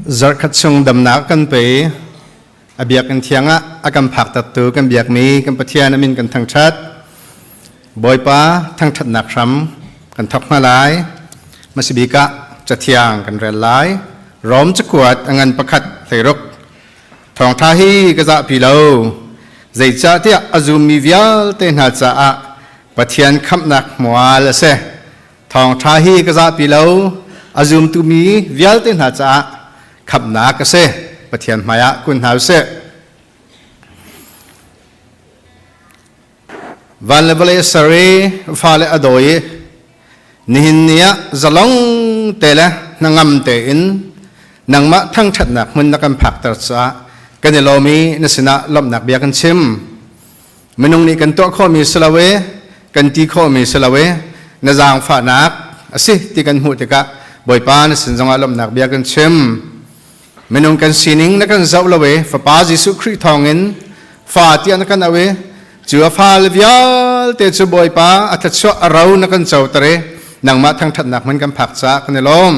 Zarhkhat chung damnak kan pe. A biakinn thiang ah a kan phaktertu kan biakmi kan Pathian a min kan thangṭhat. Bawipa thangṭhatnak hram kan thawk hna lai. Hmasabik ah Cathiang kan rel lai. Rom cakuat a ngan pakhat 16. Thawngṭha hi ka zahpi lo. Zeicahtiah a zummi vialte hna caah Pathian khamhnak hmual a si. Thawngṭha hi ka zahpi lo. A zumtu mi vialte hna caah khamhnak a si. Pathian hmaiah kun hna usih. Van le vawlei a ser i fale a dawi i nihin ni ah zalong te le hnangam tein nangmah thangṭhatnak hmun na kan phakter caah kan i lawm i na sinah lawmhnak bia kan chim. Minung nih kan tuah khawhmi si lo i kan ti khawhmi si lo i na zaangfahnak a si ti kan hmuh tikah Bawipa na sin zongah lawmhnak bia kan chim. Minung kan sining na kan zoh lo i Fapa Jesuh Khrih thawngin fa tiah na kan auh i cu a fale vialte cu Bawipa a thluachuah a ro na kan coter i nangmah thangṭhatnak hmun kan phak caah kan i lawm.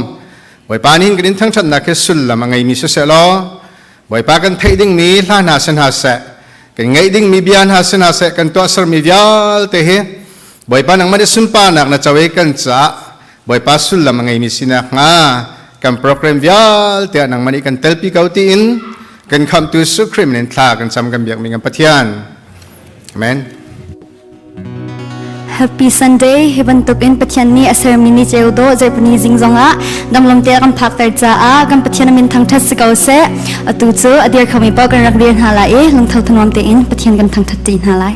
Bawipa nih kan in thangṭhatnak hi sullam a ngeimi siseh law Bawipa kan theih dingmi hla hna si hna seh, kan ngaih dingmi bia hna si hna seh, kan tuahsermi vialte hi Bawipa nangmah nih sunparnak na co i kan caah Bawipa sullam a ngeimi sinak hnga kan program vialte ah nangmah nih kan telpi ko tiin kan khamhtu Jesuh Khrih min in thla kan cam kan biakmi kan Pathian. Amen. Happy Sunday. Hi bantuk in Pathian nih a sermi ni ceu dawh zarhpini zing zongah damlong te kan phakter caah kan Pathian min thangthat si ko seh. Atu cu a dir khomi paoh kan rak dir hna lai i lungtho thanuam tein Pathian kan thangthat ti hna lai.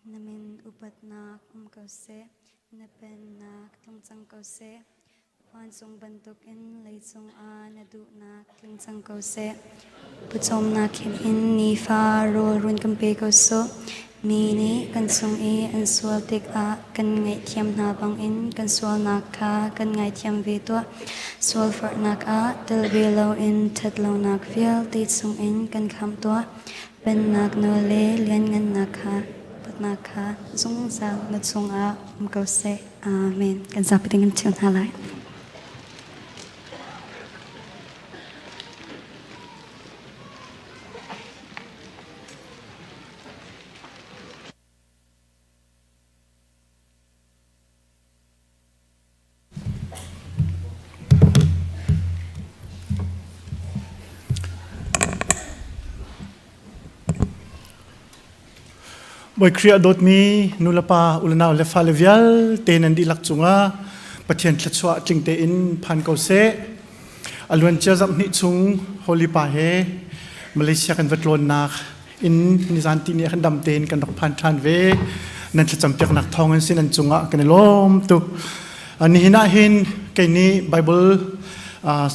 Na min upatnak um ko seh, na pennak tlung cang ko seh. Vancung bantukin leicung ah na duhnak tling cang ko seh. Pawcawmnak him in nifa rawl run kan pe ko sawh. Mi nih kan cung i an sual tikah kan ngaihthiam hna bangin kan sualnak kha kan ngaithiam ve tuah. Sualforhnak ah tel ve loin ṭhatlonak vialte chungin kan khamh tuah. Pennak nawl le lianngannak kha upatnak kha zungzal na chungah um ko seh. Amen. Kan zapi ding in ṭhial hna lai. Bawi Khrih a dawtmi nulepa ulenau le fale vialte nan dihlak cungah Pathian thluachuah tling tein phan ko seh. A luancia zarhhnih chung Holy Pa he Malaysia kan va tlawnnak in nizan ti ni kan dam tein kan rak phan ṭhan ve. Nan thlacam piaknak thawng in sin nan cungah kan i lawm tuk. Nihin ah hin kei nih Bible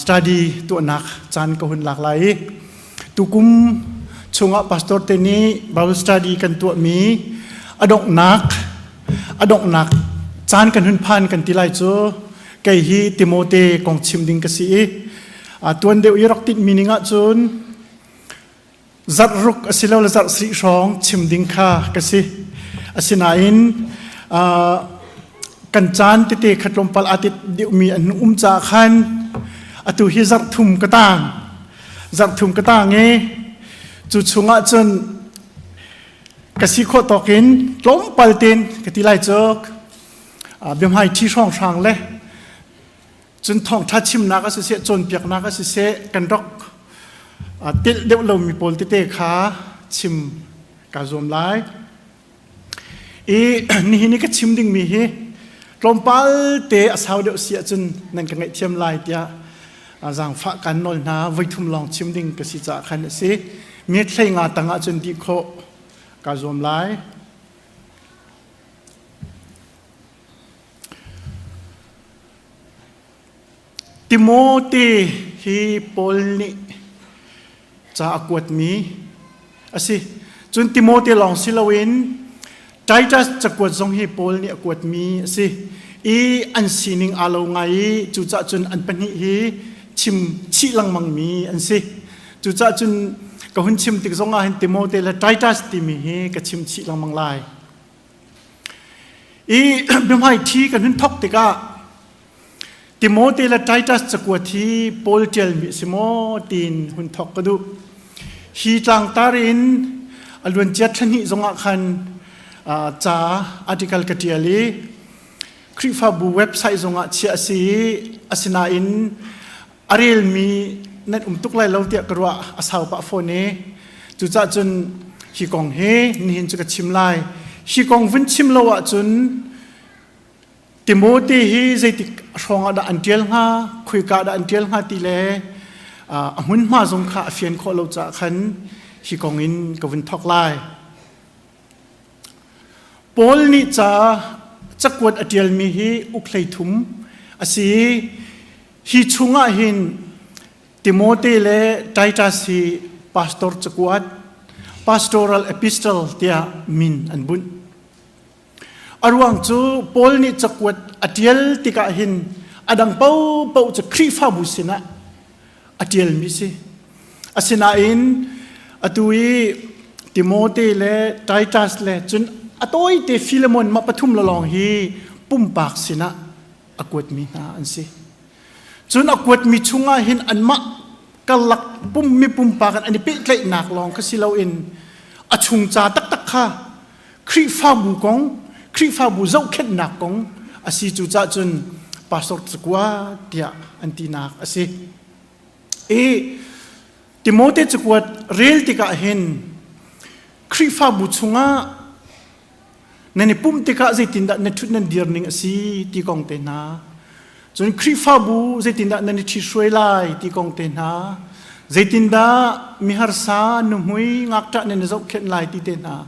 study tuahnak caan ka hun lak lai i tukum chungah pastor te nih Bible study kan tuahmi a donghnak a donghnak caan kan hun phan kan ti lai cu kei hi Timote kong chim ding ka si i tuan deuh i rak tinh mi ning ah cun zarh ruk asilole zarh sarih hrawng chim ding kha ka si. Asinain kan caan tete kha tlawmpal aa tit deuhmi an um caah khan atu hi zarh thum ka tang. Zarh thum ka tang i cu chungah cun ka si khawh tawk in tlawmpal tein ka ti lai cu biahmai ṭhi hrawnghrang le Cun thawngṭha chimnak a siseh, cawnpiaknak a siseh, kan rak telh deuh lomi pawl tete kha chim kaa zuam lai. I nihin i ka chim dingmi hi tlawmpal te a sau deuh si ahcun nan ka ngaihthiam lai tiah zaangfah kan nawl hna. Voithum lawng chim ding ka si caah khan a si. Minute hlei nga tang ahcun dih khawh kaa zuam lai. Timote hi Paul nih ca a kuatmi a si. Cun Timote lawng si loin Titus cakuat zong hi Paul nih a kuatmi a si. I an sining aa lo ngai i cucaah cun an pahnih hi chim chih lengmangmi an si. Cucaah cun ka hun chim tik zong ah hin Timote le Titus timi hi ka chim chih lengmang lai. I biahmaiṭhi kan hun thawk tikah Timote le Titus cakuat hi Paul ṭialmi a si maw tiin hun thawk ka duh. Hi tlangtar in a luancia thlahnih zongah khan ca article ka ṭial i Khrihfabu website zongah chiah a si i asinain a relmi nan um tuk lai lo tiah ka ruah a sau pah fawn i cucaah cun hi kong hi nihin cu ka chim lai hi kong vun chim lo ahcun Timote hi zeitik hrawng ah dah an ṭial hnga khuika dah an ṭial hnga ti le a hmunhma zong kha a fian khawh lo caah khan hi kong in ka vun thawk lai Paul nih ca cakuat a ṭialmi hi uk 13 a si i Hi chungah hin Timote le Titus hi pastor cakuat, pastoral epistle tiah min an bunh. A ruang cu Paul nih cakuat a ṭial tikah hin a dang paohpaoh cu Khrihfabu sinah a ṭialmi si. Asinain atu i Timote le Titus le cun a tawite Philemon mah pathum lawng hi pumpak sinah a kuatmi hna an si. Cun a kuatmi chungah hin anmah karlak pum mi pumpak an i pehtlaihnak lawng kha si loin a chung ca taktak kha Khrihfabu kong, Khrihfabu zohkhenhnak kong a si cu cah cun pastor cakuat tiah an tinak a si. I Timote cakuat rel tikah hin Khrihfabu chungah Nan i pumh tikah zeitindah na ṭhut nan dir ning a si ti kong te hna. Cun Khrihfabu zeitindah nan i ṭhithruai lai ti kong te hna. Zeitindah miharsa, nuhmui, ngakṭah nan i zohkhenh lai ti te hna.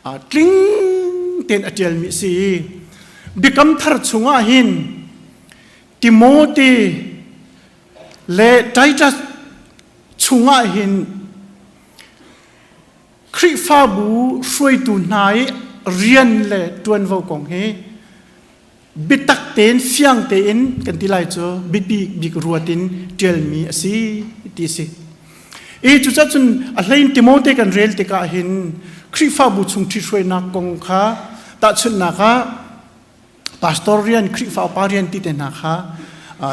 Tling tein a ṭialmi a si i Biakam Thar chungah hin Timote le Titus chungah hin Khrihfabu hruaitu hna i rian le ṭuanvo kong hi biatak tein fiang tein kan ti lai cu biapi bik ruat in ṭialmi a si ti a si. I cucaah cun a hlein Timote kan rel tikah hin Khrihfabu chung ṭhithruainak kong kha tahchunhnak ah pastor rian, Khrihfa upa rian ti te hna kha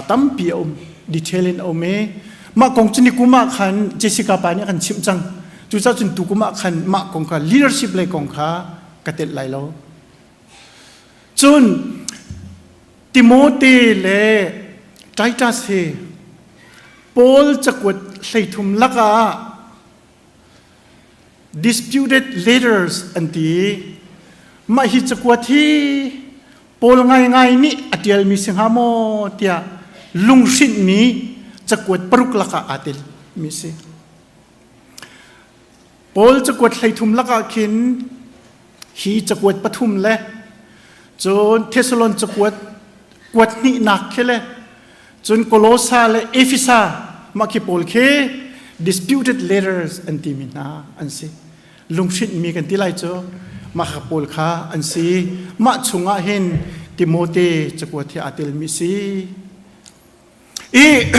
tampi a um, detail in a um i mah kong cu nikum ah khan Jessica pa nih a kan chimh cang. Cucaah cun tukum ah khan mah kong kha leadership lei kong kha ka telh lai lo. Cun Timote le Titus hi Paul cakuat 13 lakah disputed letters an ti. Mah hi cakuat hi Paul ngaingai nih a ṭialmi si hnga maw tiah lunghrinhmi cakuat paruk lakah aa telmi si. Paul cakuat 13 lakah khin hi cakuat pathum le cun Thessalon cakuat kuat hnihnak khi le cun Kolosa le Efesa mah khi pawl khi disputed letters an timi hna an si. Lunghrinhmi kan ti lai cu mah kha pawl kha an si. Mah chungah hin Timote cakuat hi aa telmi si. I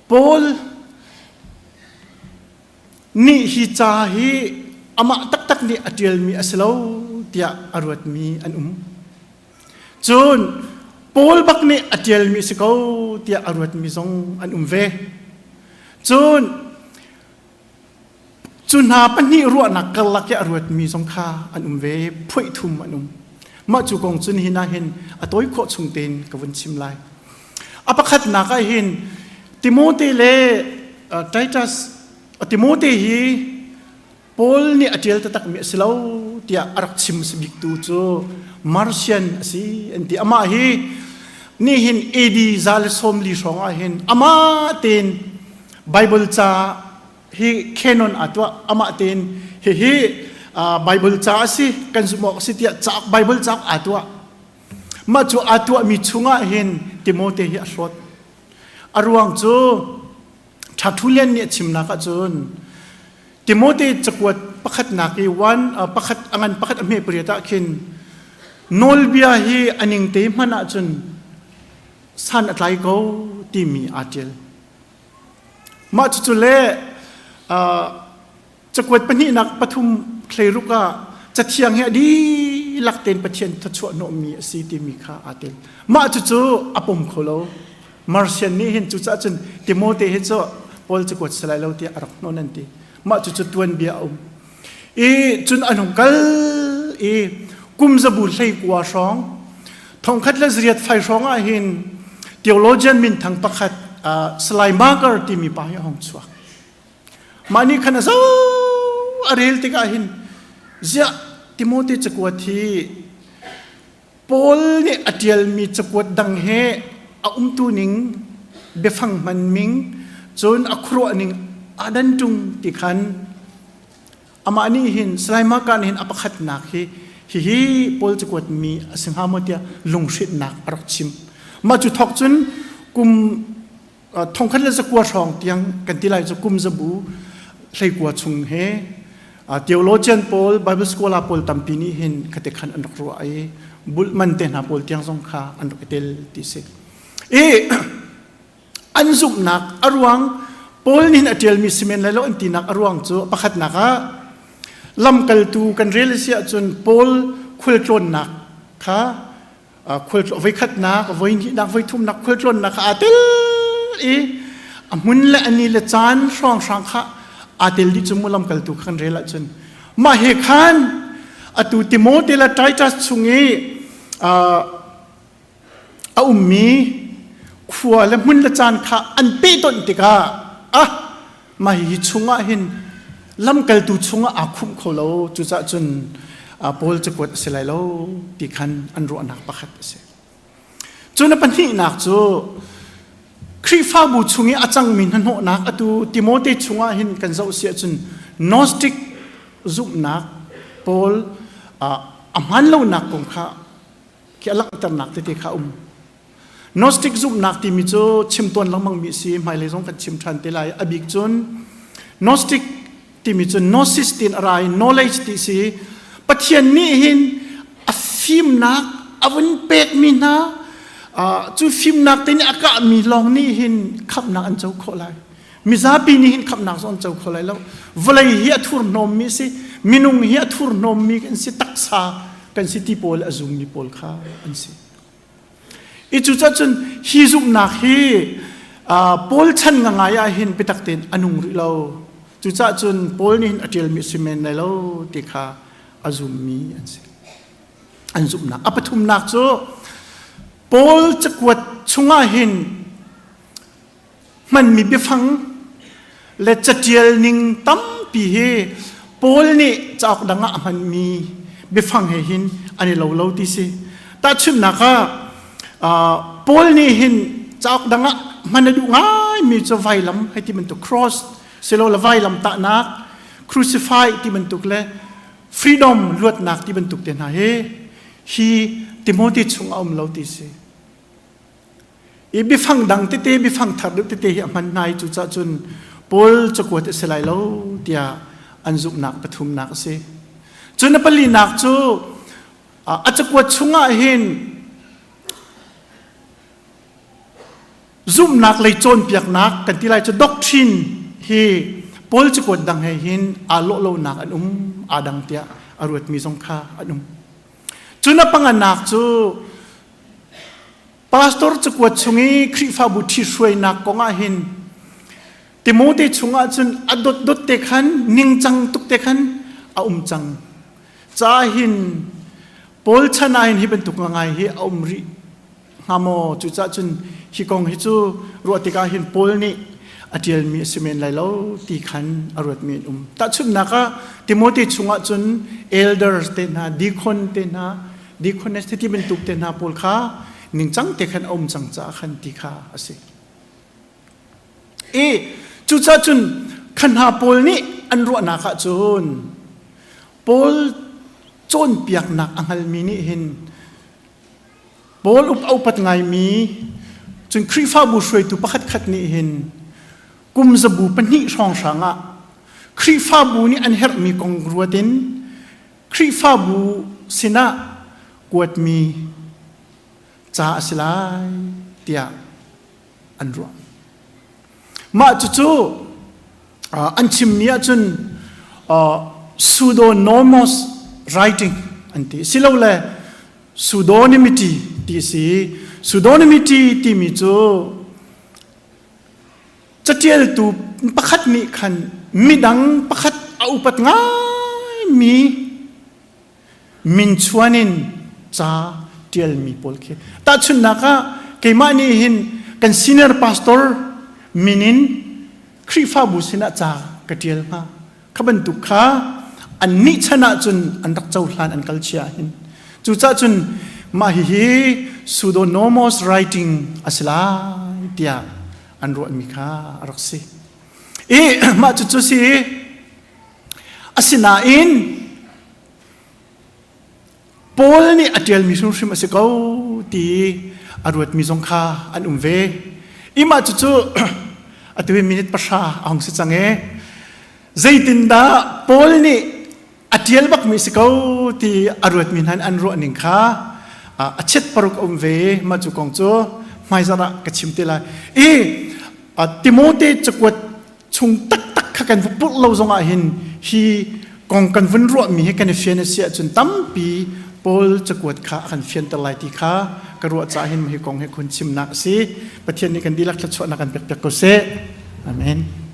Paul nih hi ca hi amah taktak nih a ṭialmi a si lo tiah a ruatmi an um. Cun Paul bak nih a ṭialmi a si ko tiah a ruatmi zong an um ve. Cun cu hna pahnih ruahnak karlak i a ruatmi zong kha an um ve, phuaih thum an um. Mah cu kong cun hin ah hin a tawi khawh chung tein ka vun chim lai. A pakhatnak ah hin Timote le Titus Timote hi Paul nih a ṭial taktakmi a si lo tiah a rak chim biktu cu Marcion a si an ti. Amah hi nihin AD 140 hrawng ah hin amah tein Bible ca hi canon aa tuah amah tein hihi Bible ca a si kan zumh awk a si tiah cauk Bible cauk aa tuah. Mah cu aa tuahmi chungah hin Timote hi a hlawt. A ruang cu Tertullian nih a chimnak ahcun Timote cakuat pakhatnak i one pakhat a ngan pakhat a hme pariat ah khin nawlbia hi a ning te hmanh ahcun san a tlai ko timi aa ṭial. Mah cucu le Cakuat pahnihnak pathum thleiruk ah Cathiang hi a dihlak tein Pathian thluachuah hnawhmi a si timi kha aa tel. Mah cucu a pom kho lo. Marcion nih hin cucaah cun Timote hi cu Paul cakuat si lai lo tiah a rak hnawn an ti. Mah cucu tuanbia a um. I cun an hung kal i kum zabu 19 hrawng 1905 hrawng ah hin theologian minthang pakhat uh, Salai Marker timi pa hi a hung chuak. Mah nih khan a zoh a rel tikah hin ziah Timote cakuat hi Paul nih a ṭialmi cakuat dang he a umtu ning biafang hman ning cun a khuaruah ning aa dan ṭung ti khan amah nih hin Salai Marka nih hin a pakhatnak hi hihi Paul cakuat mi a si hnga maw tiah lunghrinhnak a rak chim. Mah cu thawk cun kum 1900 hrawng tiang kan ti lai cu kum zabu 19 chung he theologian pawl Bible scholar pawl tampi nih hin khate khan an rak ruah i bulhman te hna pawl tiang zong kha an rak i tel ti si i an zumhnak a ruang Paul nih a ṭialmi simen lai lo an tinak a ruang cu pakhatnak ah lamkaltu kan rel si ahcun Paul khualtlawnnak kha voikhatnak, voihnihnak, voithumnak khualtlawnnak kha aa tel i a hmun le a ni le caan hrawnghrang kha aa tel dih cu mu lamkaltu kha kan rel ahcun mah he khan atu Timote le Titus chung i a ummi khua le hmun le caan kha an pehtonh tikah ah Mah hi chungah hin lamkaltu chungah aa khumh kho lo. Cucaah cun Paul cakuat a si lai lo ti khan an ruahnak pakhat a si. Cun a pahnihnak cu Khrihfabu chung i a cangmi hnahnawhnak atu Timote chungah hin kan zoh si ahcun Gnostic. zumhnak pawl a hmaan lonak kong kha khi a langhternak tete kha a um. Gnostic zumhnak timi cu chim tawn lengmangmi a si, hmailei zong kan chim ṭhan te lai. A bik cun Gnostic timi cu gnosis tiin a ra i knowledge ti si. Pathian nih hin a fimnak a vun pekmi hna cu fimnak te nih a kahmi lawng nih hin khamhnak an co khawh lai. Mizapi nih hin khamhnak zong an co kho lai lo. Vawlei hi a thurhnawmmi a si, minung hi a thurhnawmmi kan si, taksa kan si ti pawl a zummi pawl kha an si. I cucaah cun hi zumhnak hi Paul chan ngangai ah hin biatak tein a nung rih lo. Cucaah cun Paul nih hin a ṭialmi a si men lai lo ti kha a zummi an si. An zumhnak. A pathumnak cu Paul cakuat chungah hin hmanmi biafang le catial ning tampi hi Paul nih cauk dang ah a hmanmi biafang he hin an i lo lo ti si. Tahchunhnak ah Paul nih hin cauk dang ah hman a duh ngaimi cu vailam hei ti bantuk cross silole vailam tahnak crucify ti bantuk le freedom luatnak ti bantuk te hna hi hi Timothy chung a um lo ti si. I biafang dang tete biafang thar deuh tete hi a hman hna i cucaah cun Paul cakuat a si lai lo tiah an zumhnak pathumnak a si. Cun a palinak cu a cakuat chungah hin zumhnak lei cawnpiaknak kan ti lai cu doctrine hi Paul cakuat dang he hin aa lawh lonak an um aa dang tiah a ruatmi zong kha an um. Cun a panganak cu Pastor cakuat chung i Khrihfabu ṭhithruainak kong ah hin Timote chungah cun a dotdot te khan ningcang tuk te khan a um cang. Ca hin Paul chan ah hin hi bantuk ngai hi a um rih hnga maw? Cucaah cun hi kong hi cu ruah tikah hin Paul nih a ṭialmi a si men lai lo ti khan a ruatmi an um. Tahchunhnak ah Timote chungah cun elders te hna, deacon te hna, deaconess ti bantuk te hna pawl kha ningcang te khan a um cang caah khan ti kha a si. I cucaah cun kha hna pawl nih an ruahnak ah cun Paul cawnpiaknak a hngalmi nih hin Paul up a upat ngaimi cun Khrihfabu hruaitu pakhatkhat nih hin kum zabu pahnih hrawnghrang ah Khrihfabu nih an herhmi kong ruat in Khrihfabu sinah kuatmi ca a si lai tiah an ruah. Mah cucu an chimmi ahcun pseudonymous writing an ti. Silole pseudonymity ti a si. Pseudonymity timi cu Catialtu pakhat nih khan midang pakhat a upat ngaimi min chuan in ca ṭialmi pawl khi. Tahchunhnak ah keimah nih hin kan senior pastor min in Khrihfabu sinah ca ka ṭial hnga. Kha bantuk kha annih chan ahcun an rak cohlan an kal chia hin. Cucaah cun mah hihi pseudonymous writing a si lai tiah an ruahmi kha a rak si. I mah cucu si asinain Paul nih a ṭialmi hrimhrim a si ko ti a ruatmi zong kha an um ve. I mah cucu atu hi minute pahra a hung si cang e. Zeitindah Paul nih a ṭial bakmi si ko ti a ruatmi hna an ruah ning kha a chiat paruk a um ve. Mah cu kong cu hmaizarh ah ka chim te lai. I Timote cakuat chung taktak kha kan va purh lo zongah hin hi kong kan vun ruahmi hi kan i fian a si ahcun tampi Paul cakuat kha a kan fianter lai ti kha ka ruah caah hin hi kong hi khun chimnak a si. Pathian nih kan dihlak thluachuahnak kan pekpiak ko seh. Amen.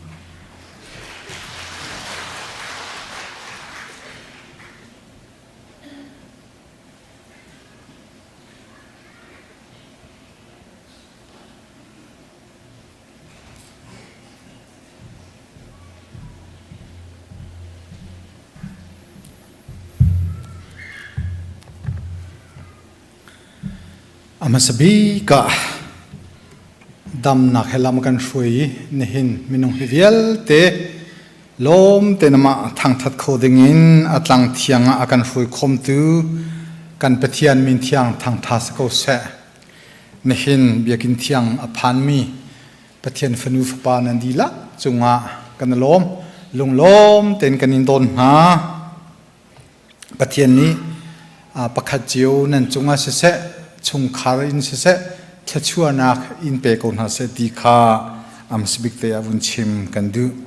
A hmasa bik ah damnak he lam kan hruai i nihin minung hi vialte. Lawm te namah thangthat kho dingin a tlang thiang ah a kan hruai khawmtu kan Pathian min thiang thangtha si ko seh. Nihin biakinn thiang a phanmi Pathian fanu fapa nan dihlak cungah kan i lawm. Lunglawm tein kan in dawn hna. Pathian nih pakhat cio nan cungah siseh, chungkhar in siseh, thluachuahnak in pe ko hna seh ti kha amsabik te ah vun chim kan duh.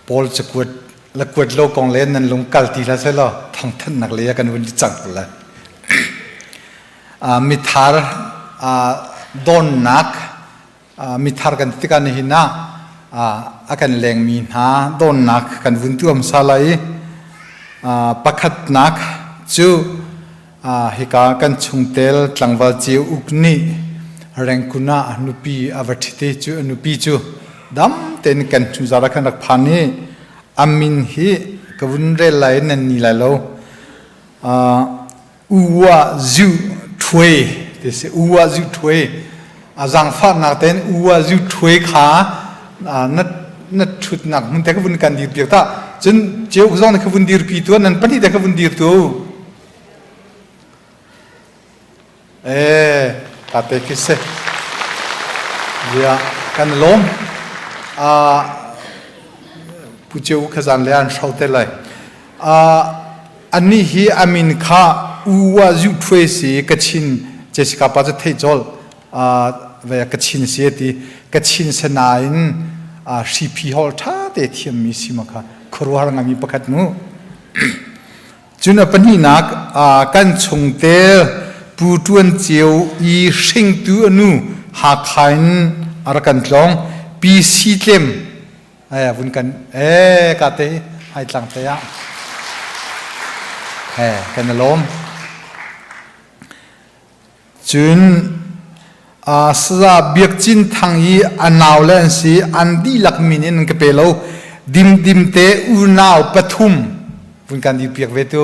Paul cakuat la kuat lo kong le nan lung kal ti hlah seh law thangthannak lei ah kan vun cang ko lai. Mithar dawnnak mithar kan ti tikah nihin ah a kan lengmi hna dawnnak kan vun tuam sala i pakhatnak cu hika kan chungtel tlangval cio uk nih rengkun ah nupi a va ṭhit i cu a nupi cu dam tein kan hnu zar ah khan rak phan i a min hi ka vun rel lai nan ni lai lo. Uwa zu ṭhuai ti si. Uwa zu ṭhuai a zaangfahnak tein uwa zu ṭhuai kha na na ṭhutnak hmun te ka vun kan dir piak ta. Cun ceu zong nih ka vun dirpi tu nan pahnih te ka vun dir tu. Eh, ta te khi si. Zia kan lawm. Pu Ceu kha zan le an hro te lai. Annih hi a min kha U Wa Zu Htwe si Kachin Jessica pa cu theih colh ve Kachin si a ti. Kachin si nain hriphi holh ṭha te thiammi si ma kha khuaruahhar ngaimi pakhat mu. Cun a pahnihnak kan chungtel Pu Ṭuan Ceu i hringtu a nu Hakha in a rak kan tlawng. Pi Si Tlem Eh vun kan eh ka te hai tlang te ah eh kan i lawm. Cun saza Biak Cin Thang i a nau le an si an dihlak min in an ka pe lo dimdim te unau pathum vun kan di piak ve tu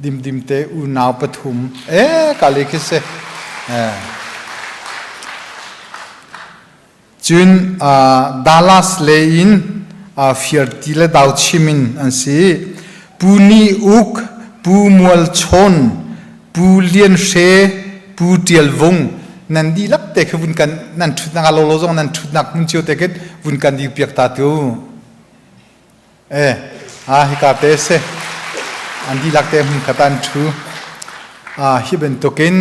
Dimdim te unau pathum eh ka le khi si eh Cun Dallas lei in Fiarti le Dauchim in an si. Pu Ni Uk, Pu Mual Chawn, Pu Lian Hre, Pu Tial Vung nan dihlak te khi vun kan nan ṭhutnak ah lolo zong nan ṭhutnak hmun cio te khin vun kan dir piak ta tu. Eh, ah hika te si. An dihlak te hmun khat an ṭhu. Ah, hi bantukin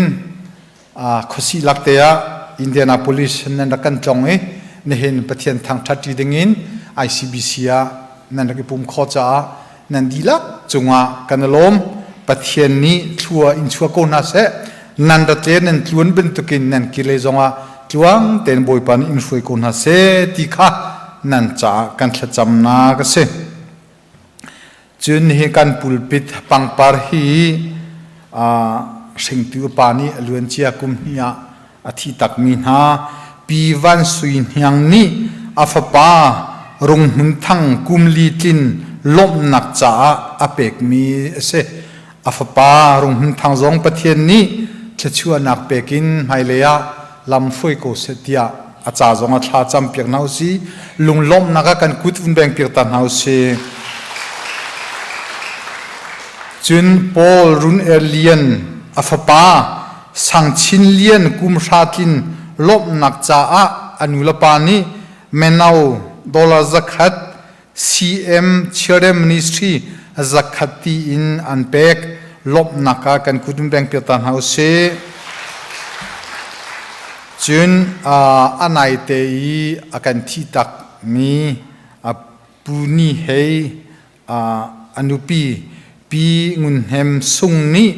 khuasih lak te ah Indianapolis nan rak kan tlong i nihin Pathian thangṭhat ṭi dingin ICBC ah nan rak i pum khawh caah nan dihlak cungah kan i lawm. Pathian nih thlua in chuah ko hna seh. Nan rat le nan tluan bantukin nan kir lei zongah tluang tein Bawipa nih in hruai ko hna seh ti kha nan caah kan thlacamnak a si. Cun hi kan pulpit pangpar hi hringtu pa nih a luancia kum hnih ah a thi takmi hna Pi Van Sui Hniang nih a fapa Rung Hmun Thang kum li tlin lawmhnak caah a pekmi a si. A fapa Rung Hmun Thang zong Pathian nih thluachuahnak pek in hmailei ah lam hruai ko seh tiah a ca zong a thla cam piak hna usih. Lunglawmhnak ah kan kut vun beng piak ta hna usih. Cun Paul Run Er Lian a fapa Sang Chin Lian kum hra tlin lawmhnak caah a nu le pa nih meno dollar zakhat CM Children Ministry zakhat ti in an pek. Lawmhnak ah kan kut in beng piak ta hna usih. Cun a naite i a kan thi tak mi Pu Ni Hei a nupi Pi Ngun Hnem Sung nih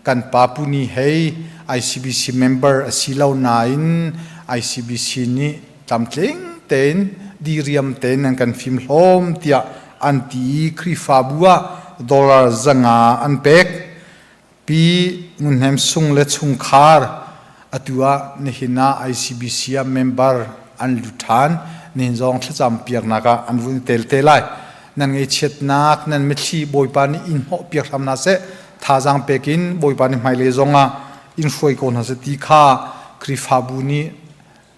kan pa Pu Ni Hei ICBC member a si lo nain ICBC nih tlamtling tein diriam tein an kan fimhlawm tiah an ti i Khrihfabu ah dollar 500 an pek. Pi Ngun Hnem Sung le chungkhar atu ah nihin ah ICBC ah member an lut ṭhan. Nihin zong thlacam piaknak ah an vun i tel te lai. Nan ngaihchiatnak, nan mitthli Bawipa nih in hnawh piak hram hna seh. Thazaang pek in Bawipa nih hmailei zong ah in hruai ko hna seh ti kha Khrihfabu nih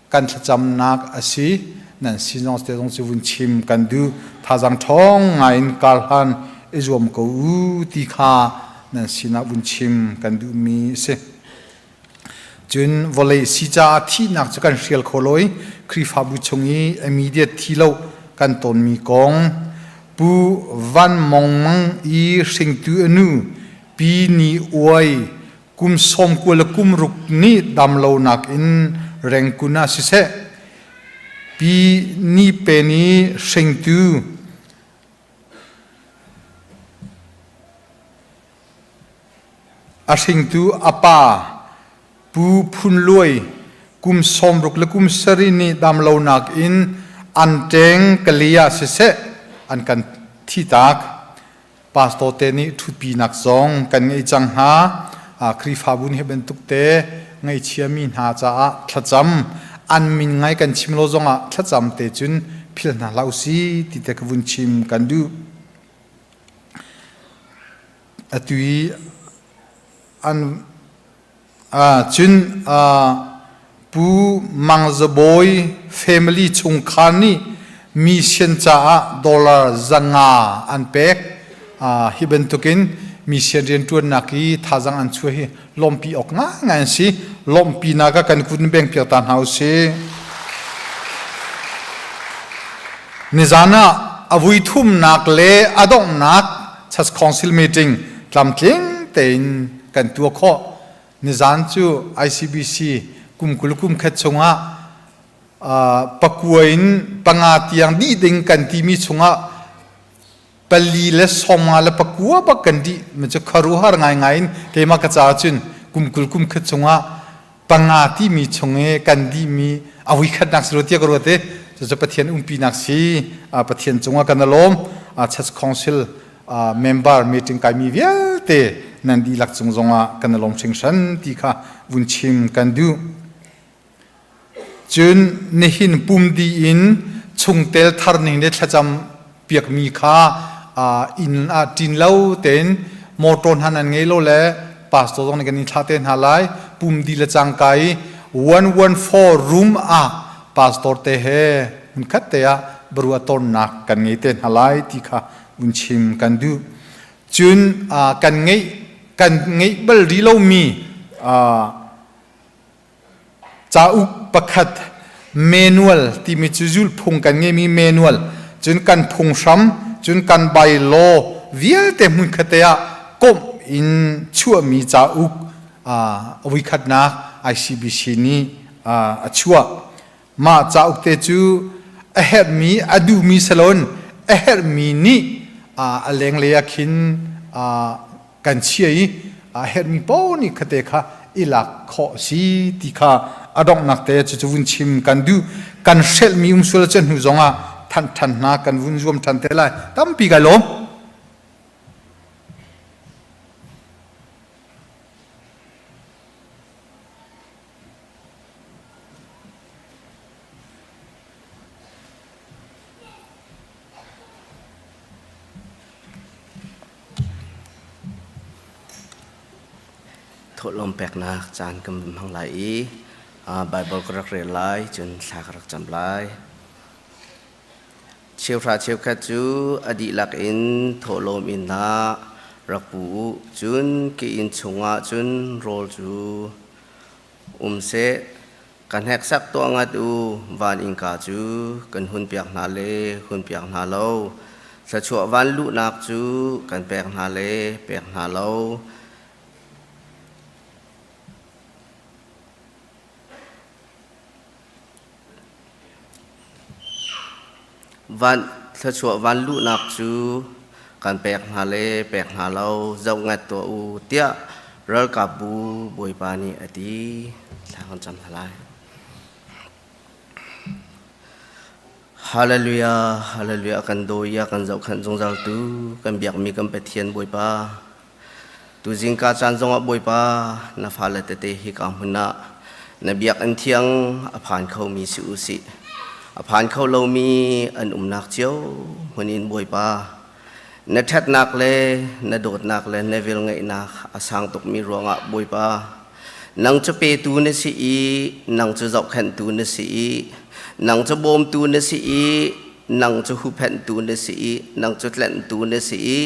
kan thlacamnak a si. Nan sin zong te zong cu vun chim kan duh. Thazaang ṭhawng ngai in karhlan i zuam ko u ti kha nan sinah vun chim kan duhmi a si. Cun vawlei si caah thihnak cu kan hrial kho lo i Khrihfabu chung i immediate thi lo kan tawnmi kong Pu Van Mong Mang i hringtu a nu Pi Ni Uai kum sawmkua le kum ruk nih damlonak in rengkun ah siseh Pi Ni Pen i hringtu A hringtu a pa Pu Phun Luai kum 60 le kum sarih nih damlonak in an ṭeng kali ah siseh an kan thihtak. Pastor te nih ṭhutpinak zong kan ngei cang hna. Khrihfabu nih hi bantuk te ngaihchiami hna caah thlacam an min ngai kan chim lo zongah thlacam te cun philh hna hlah usih ti te ka vun chim kan duh. Atu i an cun Pu Mang Za Bawi family chungkhar nih mission caah dollar 500 an pek. Hi bantukin mission rianṭuannak i thazaang an chuah hi lawmhpi awk ngaingai an si. Lawmhpinak ah kan kut in beng piak ta hna usih. Nizan ah a vui thumnak le a donghnak Church Council meeting tlamtling tein kan tuah khawh. Nizan cu ICBC kum 20 kum khat chungah pakua in panga tiang dih ding kan timi chungah pali le sawmnga le pakua bak kan dih. Mi cu khuaruahhar ngaingai in keimah ka caah cun kum 20 kum khat chungah panga timi chung i kan dihmi a vuikhatnak si lo tiah ka ruat i cucu Pathian umpinak si. Pathian cungah kan i lawm. Church Council member meeting kaimi vialte nan dihlak cung zongah kan i lawm hringhran ti kha vun chim kan duh. Cun nihin pum dih in chungtel thar ning le thlacam piakmi kha inn ah ṭin lo tein motor hna nan ngei lo le pastor zong nih kan in thlah te hna lai. Pum dih le cangka i 114 room ah pastor te he hmunkhat te ah barua tonnak kan ngei te hna lai ti kha vun chim kan duh. Cun kan ngeih kan ngeih bal rih lomi Cauk pakhat manual timi cu zulphung kan ngeimi manual cun kan phunghram cun kan bylaw vialte hmunkhat te ah komh in chuahmi cauk voikhatnak ICBC nih a chuah. Mah cauk te cu a herhmi a duhmi salon a herhmi nih a lenglei ah khin kan chia i a herhmi paoh nih khate kha i lak khawh si ti kha a donghnak te cucu vun chim kan duh. Kan hrelhmi um sual cu hnu zongah than than hna kan vun zuam than te lai. Tampi kai lawm. Thawhlawm peknak caan kan vun hmang lai i Baibal ka rak rel lai, cun thla ka rak cam lai. Cheuhra cheukhat cu a dihlak in thawhlawm inn ah rak pu u, cun ka inn chungah cun rawl cu um seh. Ka hneksak tuah ngat u, van innka cu kan hunpiak hna le hunpiak hna lo. Thluachuah van luhnak cu kan pek hna le pek hna lo. Van thluachuah van luhnak cu kan pek hna le pek hna lo, zoh ngat tuah u, tiah ralkapbu Bawipa nih a ti. Thla kan cam hna lai. Hallelujah, hallelujah, kan dawi a kan zohkhenh zungzaltu kan biakmi kan Pathian Bawipa. Tuzing ka caan zongah Bawipa na fale tete hika hmun ah na biakinn thiang a phan khomi si u sih. A phan kho lomi an umnak cio hmun in Bawipa na ṭhatnak le na dawtnak le na velngeihnak a sang tukmi ruangah Bawipa. Nang cu petu na si i nang cu zohkhenhtu na si i nang cu bawmtu na si i nang cu huhphenhtu na si i nang cu tlenhtu na si i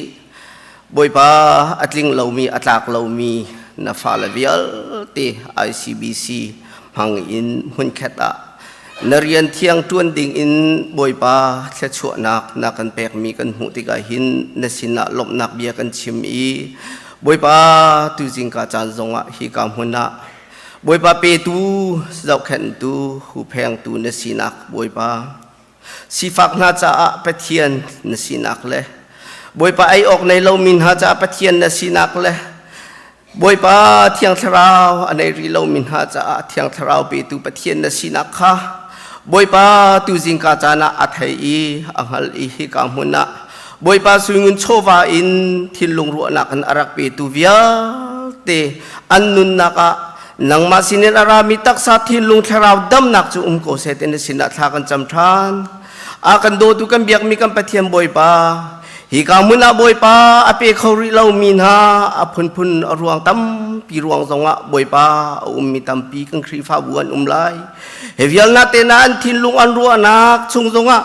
Bawipa a tling lomi a tlak lomi na fale vialte ICBC hmang in hmunkhat ah na rian thiang ṭuan ding in Bawipa thluachuahnak na kan pekmi kan hmuh tikah hin na sinah lawmhnak bia kan chim i Bawipa tuzing ka caan zongah hika hmun ah Bawipa petu zohkhenhtu huphengtu na sinak Bawipa sifak hna caah Pathian na sinak le Bawipa ei awk nei lomi hna caah Pathian na sinak le Bawipa Thiang Thlarau a nei rih lomi hna caah Thiang Thlarau petu Pathian na sinak kha Bawipa tuzing ka caan ah a thei i a hngal i hika hmun ah Bawipa suingun chawva in thinlung ruahnak in a rak petu vialte an nunnak ah nangmah sinin a rami taksa thinlung thlarau damnak cu um ko seh ti na sinah thla kan cam ṭhan. A kan dawtu kan biakmi kan Pathian Bawipa Hika hmun ah Bawipa a pe kho rih lomi hna a phunphun a ruang tampi ruang zongah Bawipa a ummi tampi kan Khrihfabu an um lai. Hi vial na te na an thinlung an ruahnak chung zongah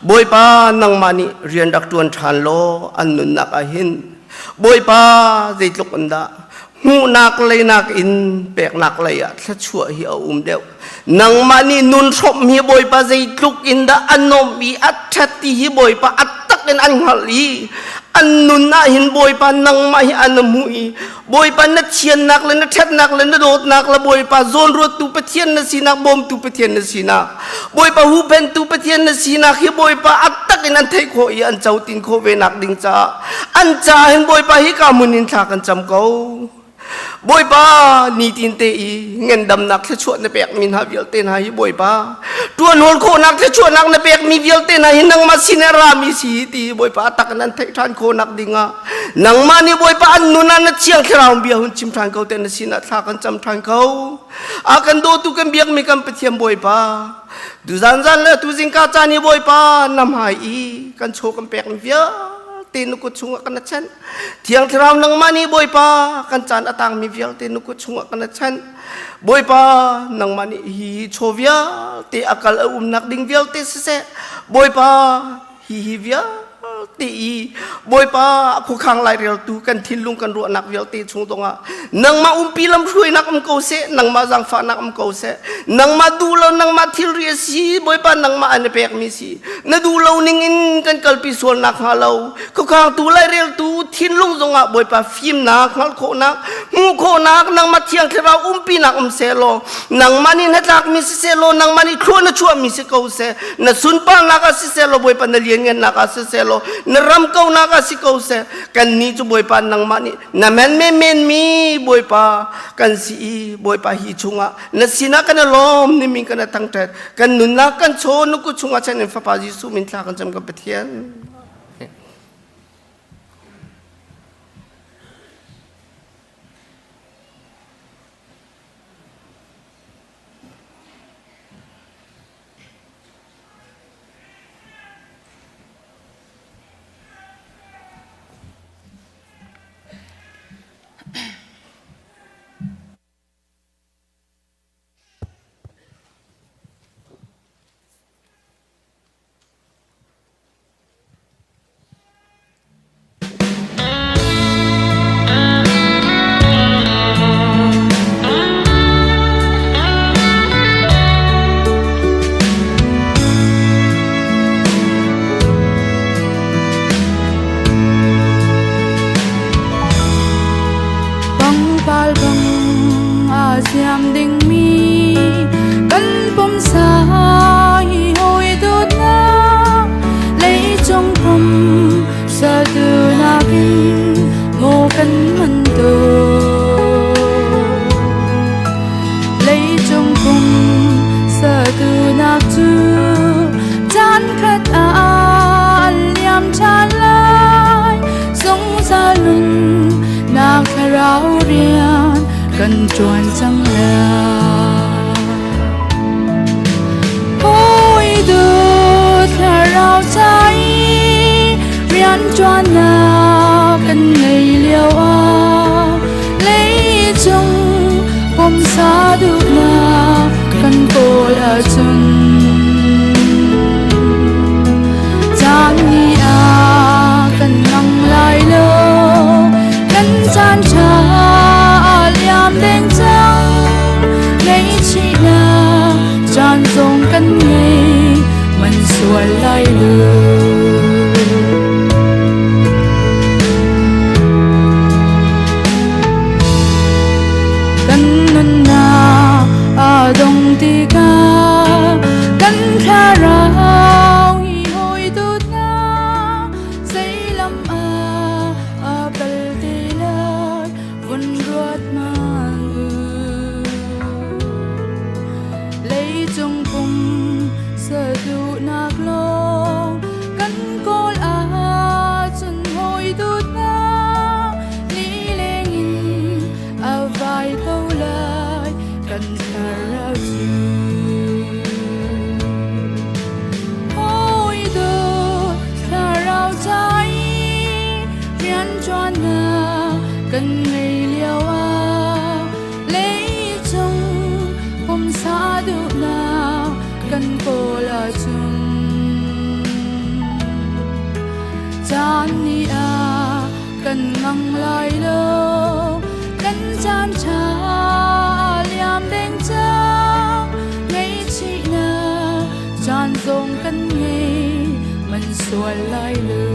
Bawipa nangmah nih rian rak ṭuan ṭhan law an nunnak ah hin Bawipa zeitluk in dah hmuhnak leinak in peknak lei ah thluachuah hi a um deuh. Nangmah nih nun hrawmh hi Bawipa zeitluk in dah a nuamh i a ṭhat ti hi Bawipa a tak in an hngalh i an nun ah hin Bawipa nangmah hi an hmuh i Bawipa na thiannak le na ṭhatnak le na dawtnak le Bawipa zawnruattu Pathian na sinak bawmtu Pathian na sinak Bawipa huhphentu Pathian na sinak hi Bawipa a tak in an theih khawh i an cotin khawh ve nak ding caah an caah hin Bawipa hi ka mun in thla kan cam ko. Bawipa nitin te i ngandamnak thluachuah na pekmi hna vialte hna hi Bawipa ṭuan hawl khawhnak thluachuahnak na pekmi vialte hna hi nangmah sin ah rami si ti Bawipa tak in an theih ṭhan khawhnak dingah nangmah nih Bawipa an nun ah na thiang thlarau bia hun chim ṭhan ko te na sinah thla kan cam ṭhan ko a kan dawtu kan biakmi kan Pathian Bawipa tuzan zan le tuzingka caan hi Bawipa na hmai i kan chaw kan pekmi vialte na kut chungah kan chanh Thiang Thlarau nangmah nih Bawipa kan caan a tangmi vialte na kut chungah kan chanh. Bawipa nangmah nih hi chaw vialte a kal a umnak ding vialte siseh Bawipa hi hi vialte i Bawipa a khuakhang laireltu kan thinlung kan ruahnak vialte chung zongah nangmah umpi lamhruainak um ko seh nangmah zaangfahnak um ko seh nangmah duh lo nangmah thilri a si Bawipa nangmah an i pekmi si na duh lo ning in kan kalpi sual nak hnga lo Khuakhangtu laireltu thinlung zongah Bawipa fimnak hngalh khawhnak hmuh khawhnak nangmah thiang thlarau umpinak um sehlaw nangmah nih hnatlakmi si sehlaw nangmah nih thlua na chuahmi si ko seh na sunparnak ah si sehlaw Bawipa na lianngannak ah si sehlaw na ram kaunak ah si ko seh kannih cu Bawipa nangmah nih na men menmi Bawipa kan si i Bawipa hi chungah na sinah kan i lawm ni min kan i thangṭhat kan nunnak kan chaw na kut chungah chan in Fapa Jesuh min thla kan cam kan Pathian. Pangpal bang aa siam dingmi kan pumsa hi hawi dawtnak leicung pum satu nakin maw kan man tuk leicung pum satu nak cu caan khat ah liam ṭhan lai zungzal nun nak thlarau rian kan ṭuan cang lai. Hawi dawt thlarau ca i rian ṭuannak kan ngei lio ah leicung pumsa Pumsa duhnak kan kawl ahcun caan nih a kan ngang lai lo. Kan caan ṭha a liam deng cang. Ngaihchihnak caan zong kan ngei man sual lai lo. Kan nunnak aa dong tikah kan thlarau hi hawi dawtnak zei lam ah a kal te lai vun ruat hmanh u. Leicung pum saduhnak lawng kan kawl ahcun hawi dawtnak lileng in a vai ko lai kan thlarau cu. Hawi dawt thlarau ca i rianṭuannak kan ngei lio ah leicung pumsa duhnak kan kawl ahcun caan nih a kan ngang lai lo kan caan ṭha liam deng cang ngaihchihnak caan zong kan ngei man sual lai lo.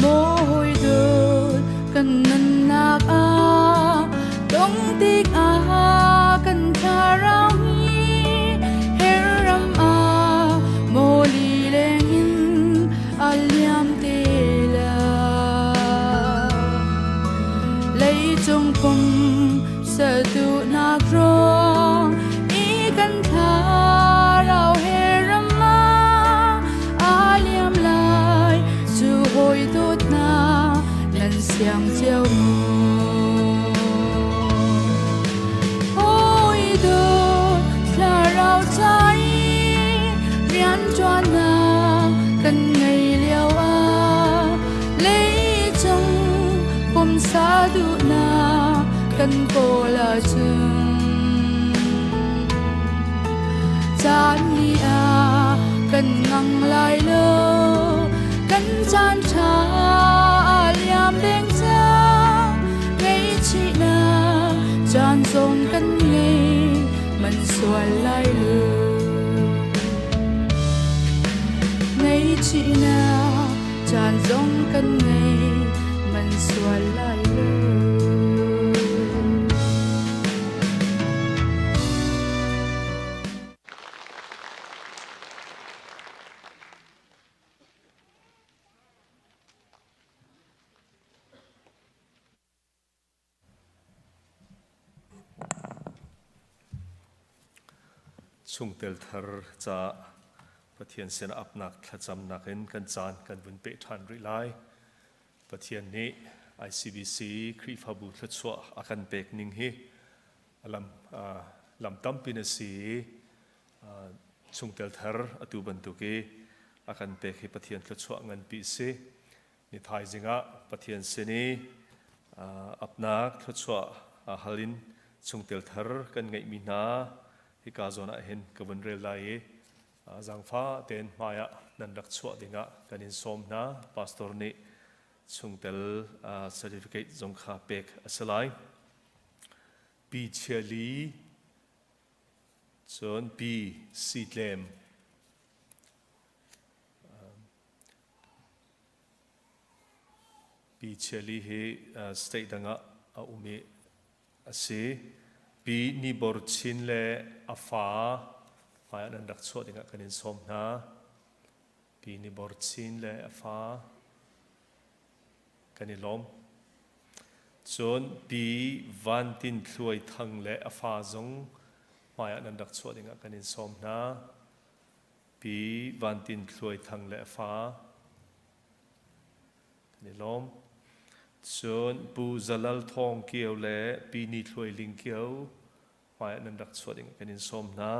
Mawi dawt kan nunnak ah dong tik ah kan thlarau hi herram ah mawli leng in a liam te lai. Leicung pum saduhnak ruang i kan thlarau he ram ah aa liam lai cu hawi dawtnak nan siang cio maw? Hawi dawt thlarau ca i rianṭuannak kan ngei lio ah leicung pumsa duhnak kan kawl ahcun caan nih a kan ngang lai lo kan caan ṭha a liam deng cang ngaihchihnak caan zong kan ngei man sual lai lo ngaihchihnak caan zong kan ngei man sual lai lo. Chungtel thar caah Pathian sin apnak thlacamnak in kan caan kan vun peh ṭhan rih lai. Pathian nih ICBC Khrihfabu thluachuah a kan pek ning hi lam, lam tampi na si i chungtel thar atu bantuk i a kan pek hi Pathian thluachuah nganpi si. Ni thaizing ah Pathian sin i apnak thluachuah hal in chungtel thar kan ngeihmi hna hika zawn ah hin ka vun rel lai i zaangfa tein hmai ah nan rak chuah dingah kan in sawm hna. Pastor nih chungtel certificate zong kha pek a si lai. Pi Chia Li cun Pi Si Tlem Pi Chia Li hi state dang ah a um i a si. Pi Ni Bor Chin le a fa hmai ah nan rak chuah dingah kan in sawm hna. Pi Ni Bor Chin le a fa kan i lawm. Cun Pi Van Tin Thluai Thang le a fa zong hmai ah nan rak chuah dingah kan in sawm hna. Pi Van Tin Thluai Thang le a fa kan i lawm. Cun Pu Zalal Thawng Kio le Pi Ni Thluai Ling Kio hmai ah nan rak chuah ding kan in sawm hna.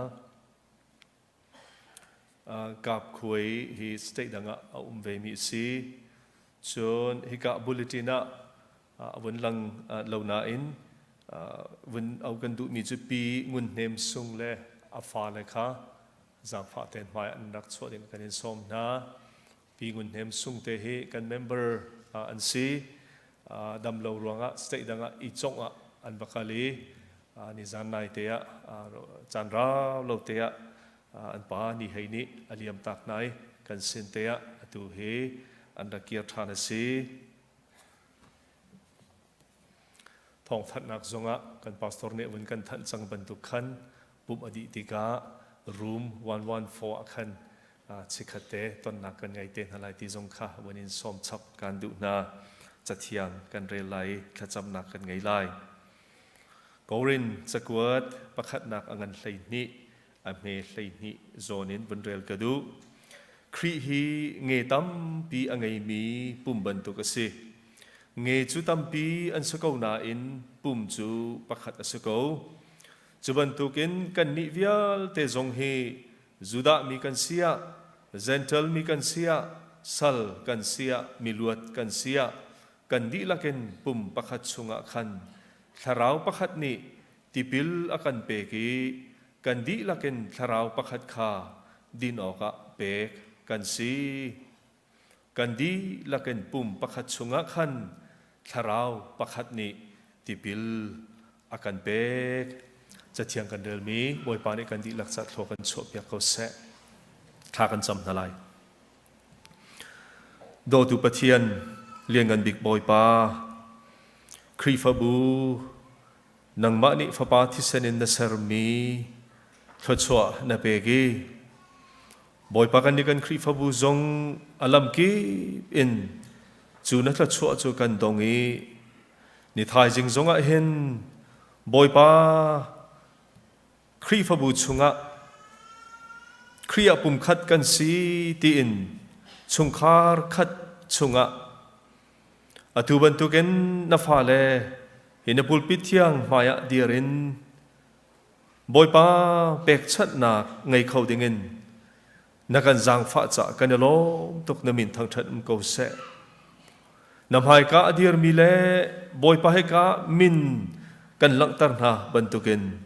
Kap Khuai hi state dang ah a um vemi a si. Cun hika bulletin ah a vun lang lo nain vun au kan duhmi cu Pi Ngun Hnem Sung le a fale kha zaangfah tein hmai an rak chuah ding kan in sawm hna. Pi Ngun Hnem Sung te hi kan member an si. Dam lo ruangah state dang ah i congh ah an va kal i nizan nai te ah caan rau lo te ah an pa ni hei nih a liam tak hna i kan sin te ah atu hi an rak kir ṭhan a si. Thawngthanhnak zongah kan pastor nih vun kan thanh cang bantuk khan pumh a dih tikah room 114 ah khan chikkhat te tonnak kan ngei te hna lai ti zong kha vun in sawm chap kan duh hna. Cathiang kan rel lai i thlacamnak kan ngei lai. Korin cakuat pakhatnak a ngan 12 a hme 12 zawn in vun rel ka duh. Khrih hi nge tampi a ngeimi pum bantuk a si. Nge cu tampi an si ko nain pum cu pakhat a si ko. Cu bantukin kannih vialte zong hi Judah mi kan si ah, Gentle mi kan si ah, sal kan si ah, miluat kan si ah, kan dihlak in pum pakhat chungah khan thlarau pakhat nih tipil a kan pek i kan dihlak in thlarau pakhat kha din awkah pek kan si. Kan dihlak in pum pakhat chungah khan thlarau pakhat nih tipil a kan pek. Cathiang kan relmi Bawipa nih kan dihlak ca thlua kan chuahpiak ko seh. Thla kan cam hna lai. Dawtu Pathian, Lianngan Bik Bawipa, Khrihfabu nangmah nih Fapa thisen in na sermi thluachuah na pek i Bawipa kan nih kan Khrihfabu zong a lamkip in cu na thluachuah cu kan dong i ni thaizing zongah hin Bawipa Khrihfabu chungah Khrih ah pumkhat kan si tiin chungkhar khat chungah atu bantukin na fale hi na pulpit thiang hmaiah dir in Bawipa pekchanhnak ngei kho dingin na kan zaangfah caah kan i lawm tuk na min thangṭhat um ko seh. Na hmaika a dirmi le Bawipa hika min kan langhter hna bantukin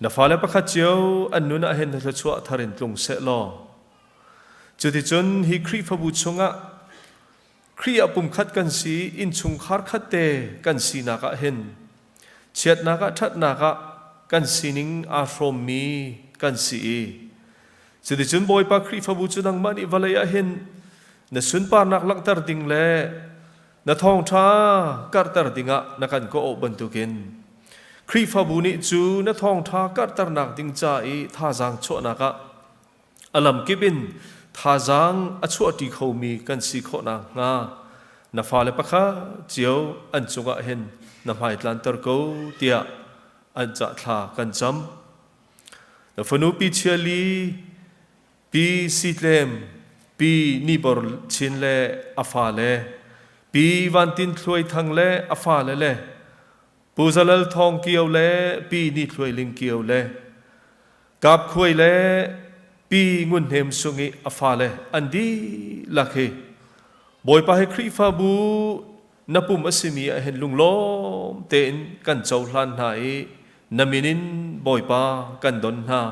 na fale pakhat cio an nun ah hin na thluachuah thar in tlung seh law cuticun hi Khrihfabu chungah Khrih ah pumkhat kan si innchungkhar khat te kan sinak ah hin chiatnak ah ṭhatnak ah kan sining aa hrawmmi kan si i cuticun Bawipa Khrihfabu cu nangmah nih vawlei ah hin na sunparnak langhter ding le na thawngṭha karhter dingah na kan kawh bantukin Khrihfabu nih cu na thawngṭha karhternak ding ca i thazaang chuahnak ah a lamkip in thazaang a chuahṭi khomi kan si khawh nakhnga na fale pakhat cio an cungah hin na hmai tlanter ko tiah an cah thla kan cam. Na fanu Pi Chia Li, Pi Sitlem, Pi Nibor Chin le a fale, Pi Van Tin Thluai Thang le a fale le Pu Zalal Thawng Kio le Pi Ni Thluai Ling Kio le Kap Khuai le Pi Ngun Hnem Sung i a fale an dihlak hi Bawipa hi Khrihfabu na pum a simi ah hin lunglawm tein kan cohlan hna i na min in Bawipa kan don hna.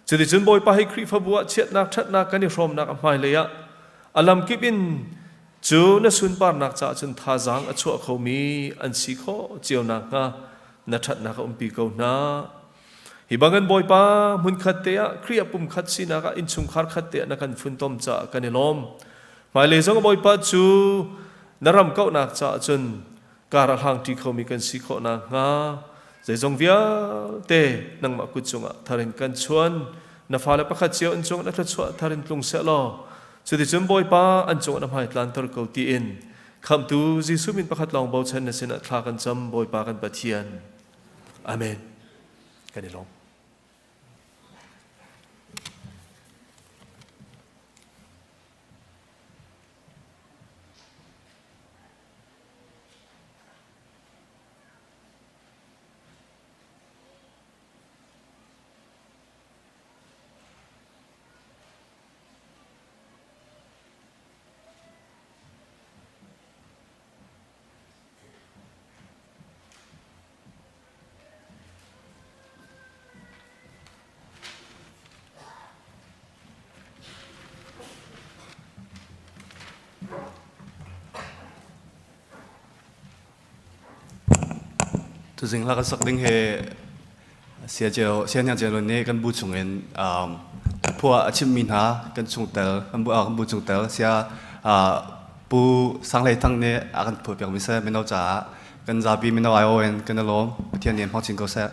Cuticun Bawipa hi Khrihfabu ah chiatnak ṭhatnak kan i hrawmnak a hmailei ah a lamkip in cu na sunparnak caah cun thazaang a chuah khomi an si khawh cio nakhnga na ṭhatnak a umpi ko hna. Hi bangin Bawipa hmunkhat te ah Khrih ah pumkhat sinak ah innchungkhar khat te ah na kan funtom caah kan i lawm. Hmailei zong Bawipa cu na ram kauhnak caah cun kar a hlangṭi khomi kan si khawh nakhnga zeizong vialte nangmah kut cungah thar in kan chuan. Na fale pakhat cio an cung na thluachuah thar in tlung seh law cuticun Bawipa an cungah na hmai tlanter ko tiin Khamhtu Jesuh min pakhat lawng bochan na sinah thla kan cam Bawipa kan Pathian. Amen. Kan i lawm. Tuzing hla kan sak ding hi Saya Ceu, Saya Hniang Ceu nih kan bu chungin phua a chimmi hna kan chungtel, kan bu, kan bu chungtel Saya Pu Sang Hlei Thang nih a kan phuah piakmi seh mino caah kan zapi mino aiawh in kan i lawm. Pathian nih hmang chin ko seh.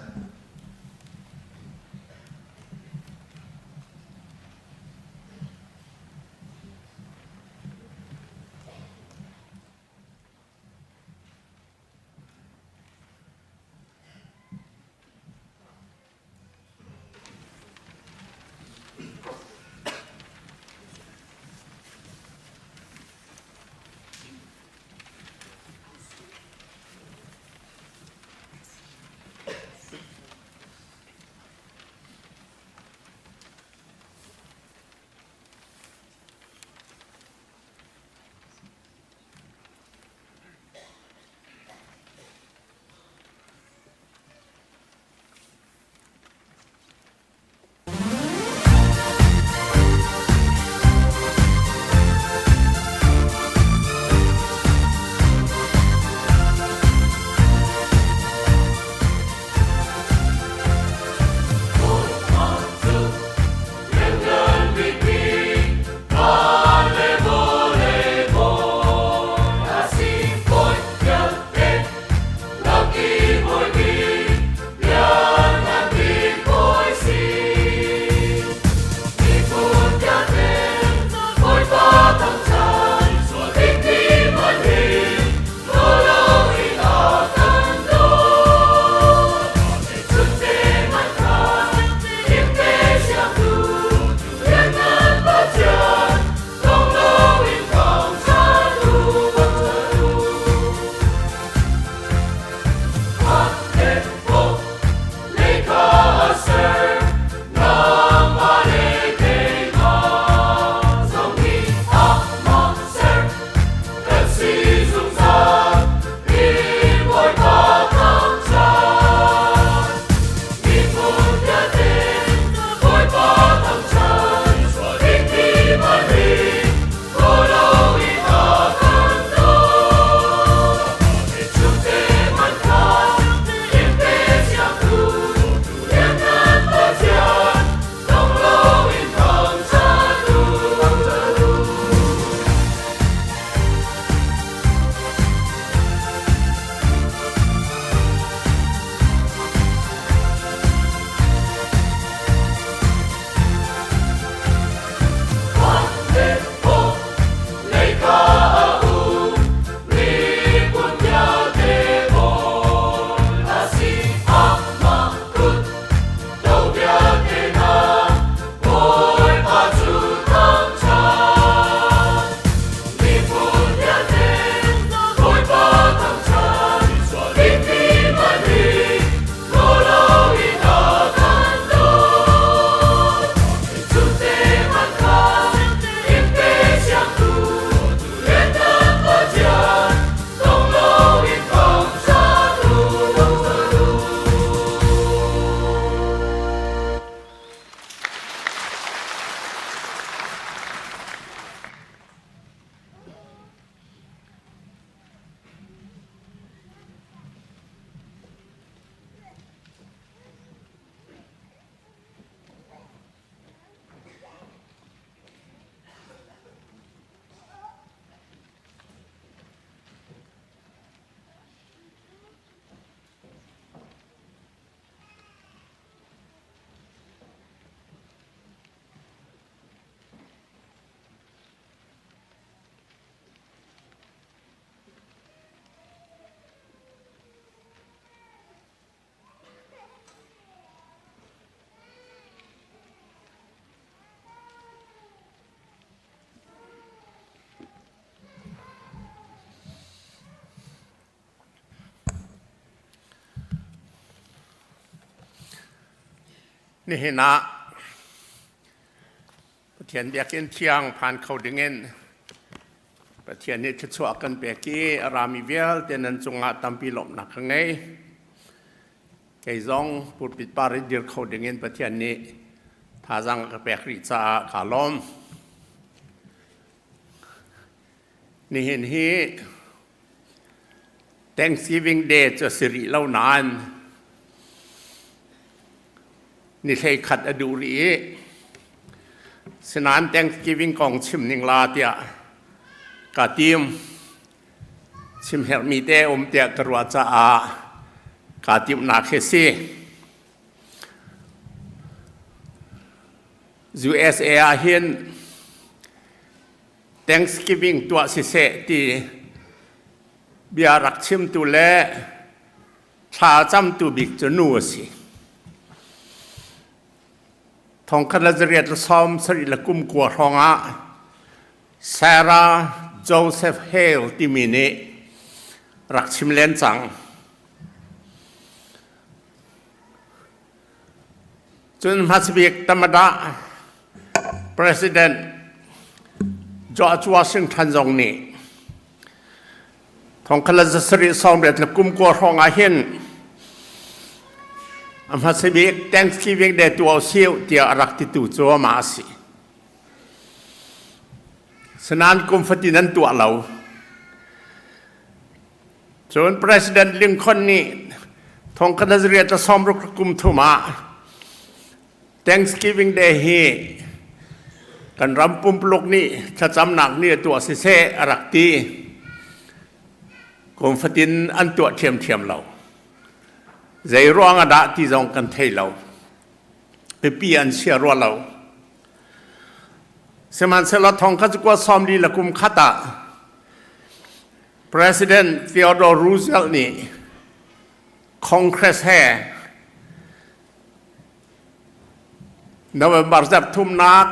Nihin ah Pathian biakinn thiang phan kho dingin Pathian nih thluachuah kan pek i a rami vialte nan cungah tampi lawmhnak ka ngei. Kei zong pulpit par i dir kho dingin Pathian nih thazaang a ka pek rih caah kaa lawm. Nihin hi Thanksgiving Day cu a si rih lo nain ni 11 a duh rih i sinain Thanksgiving kong chim ning la tiah ka tim. Chim herhmi te um tiah ka ruah caah kaa timhnak hi si. USA ah hin Thanksgiving tuah siseh ti bia rak chimtu le thla camtu bik cu nu a si. Thongkhat le zariat le sawm sarih le kum kua hrawng ah Sarah Joseph Hale timi nih rak chim len cang. Cun hmasabik Tamada President George Washington zong nih thongkhat le zasarih sawmriat le kum kua hrawng ah hin a hmasabik Thanksgiving Day tuah usih tiah a rak titu cu amah a si. Sinain kum fatin an tuah lo. Cun President Lincoln nih thongkhat le zariat le sawmruk kum thum ah Thanksgiving Day hi kan ram pumpuluk nih thlacamnak nih a tuah siseh a rak ti. Kum fatin an tuah ṭhiamṭhiam lo. Zei ruang ah dah ti zong kan thei lo. Pipi an chia rua lo. Sihmanhsehlaw thongkhat cu kua sawmli le kum khat ah President Theodore Roosevelt nih Congress he November zarh thumnak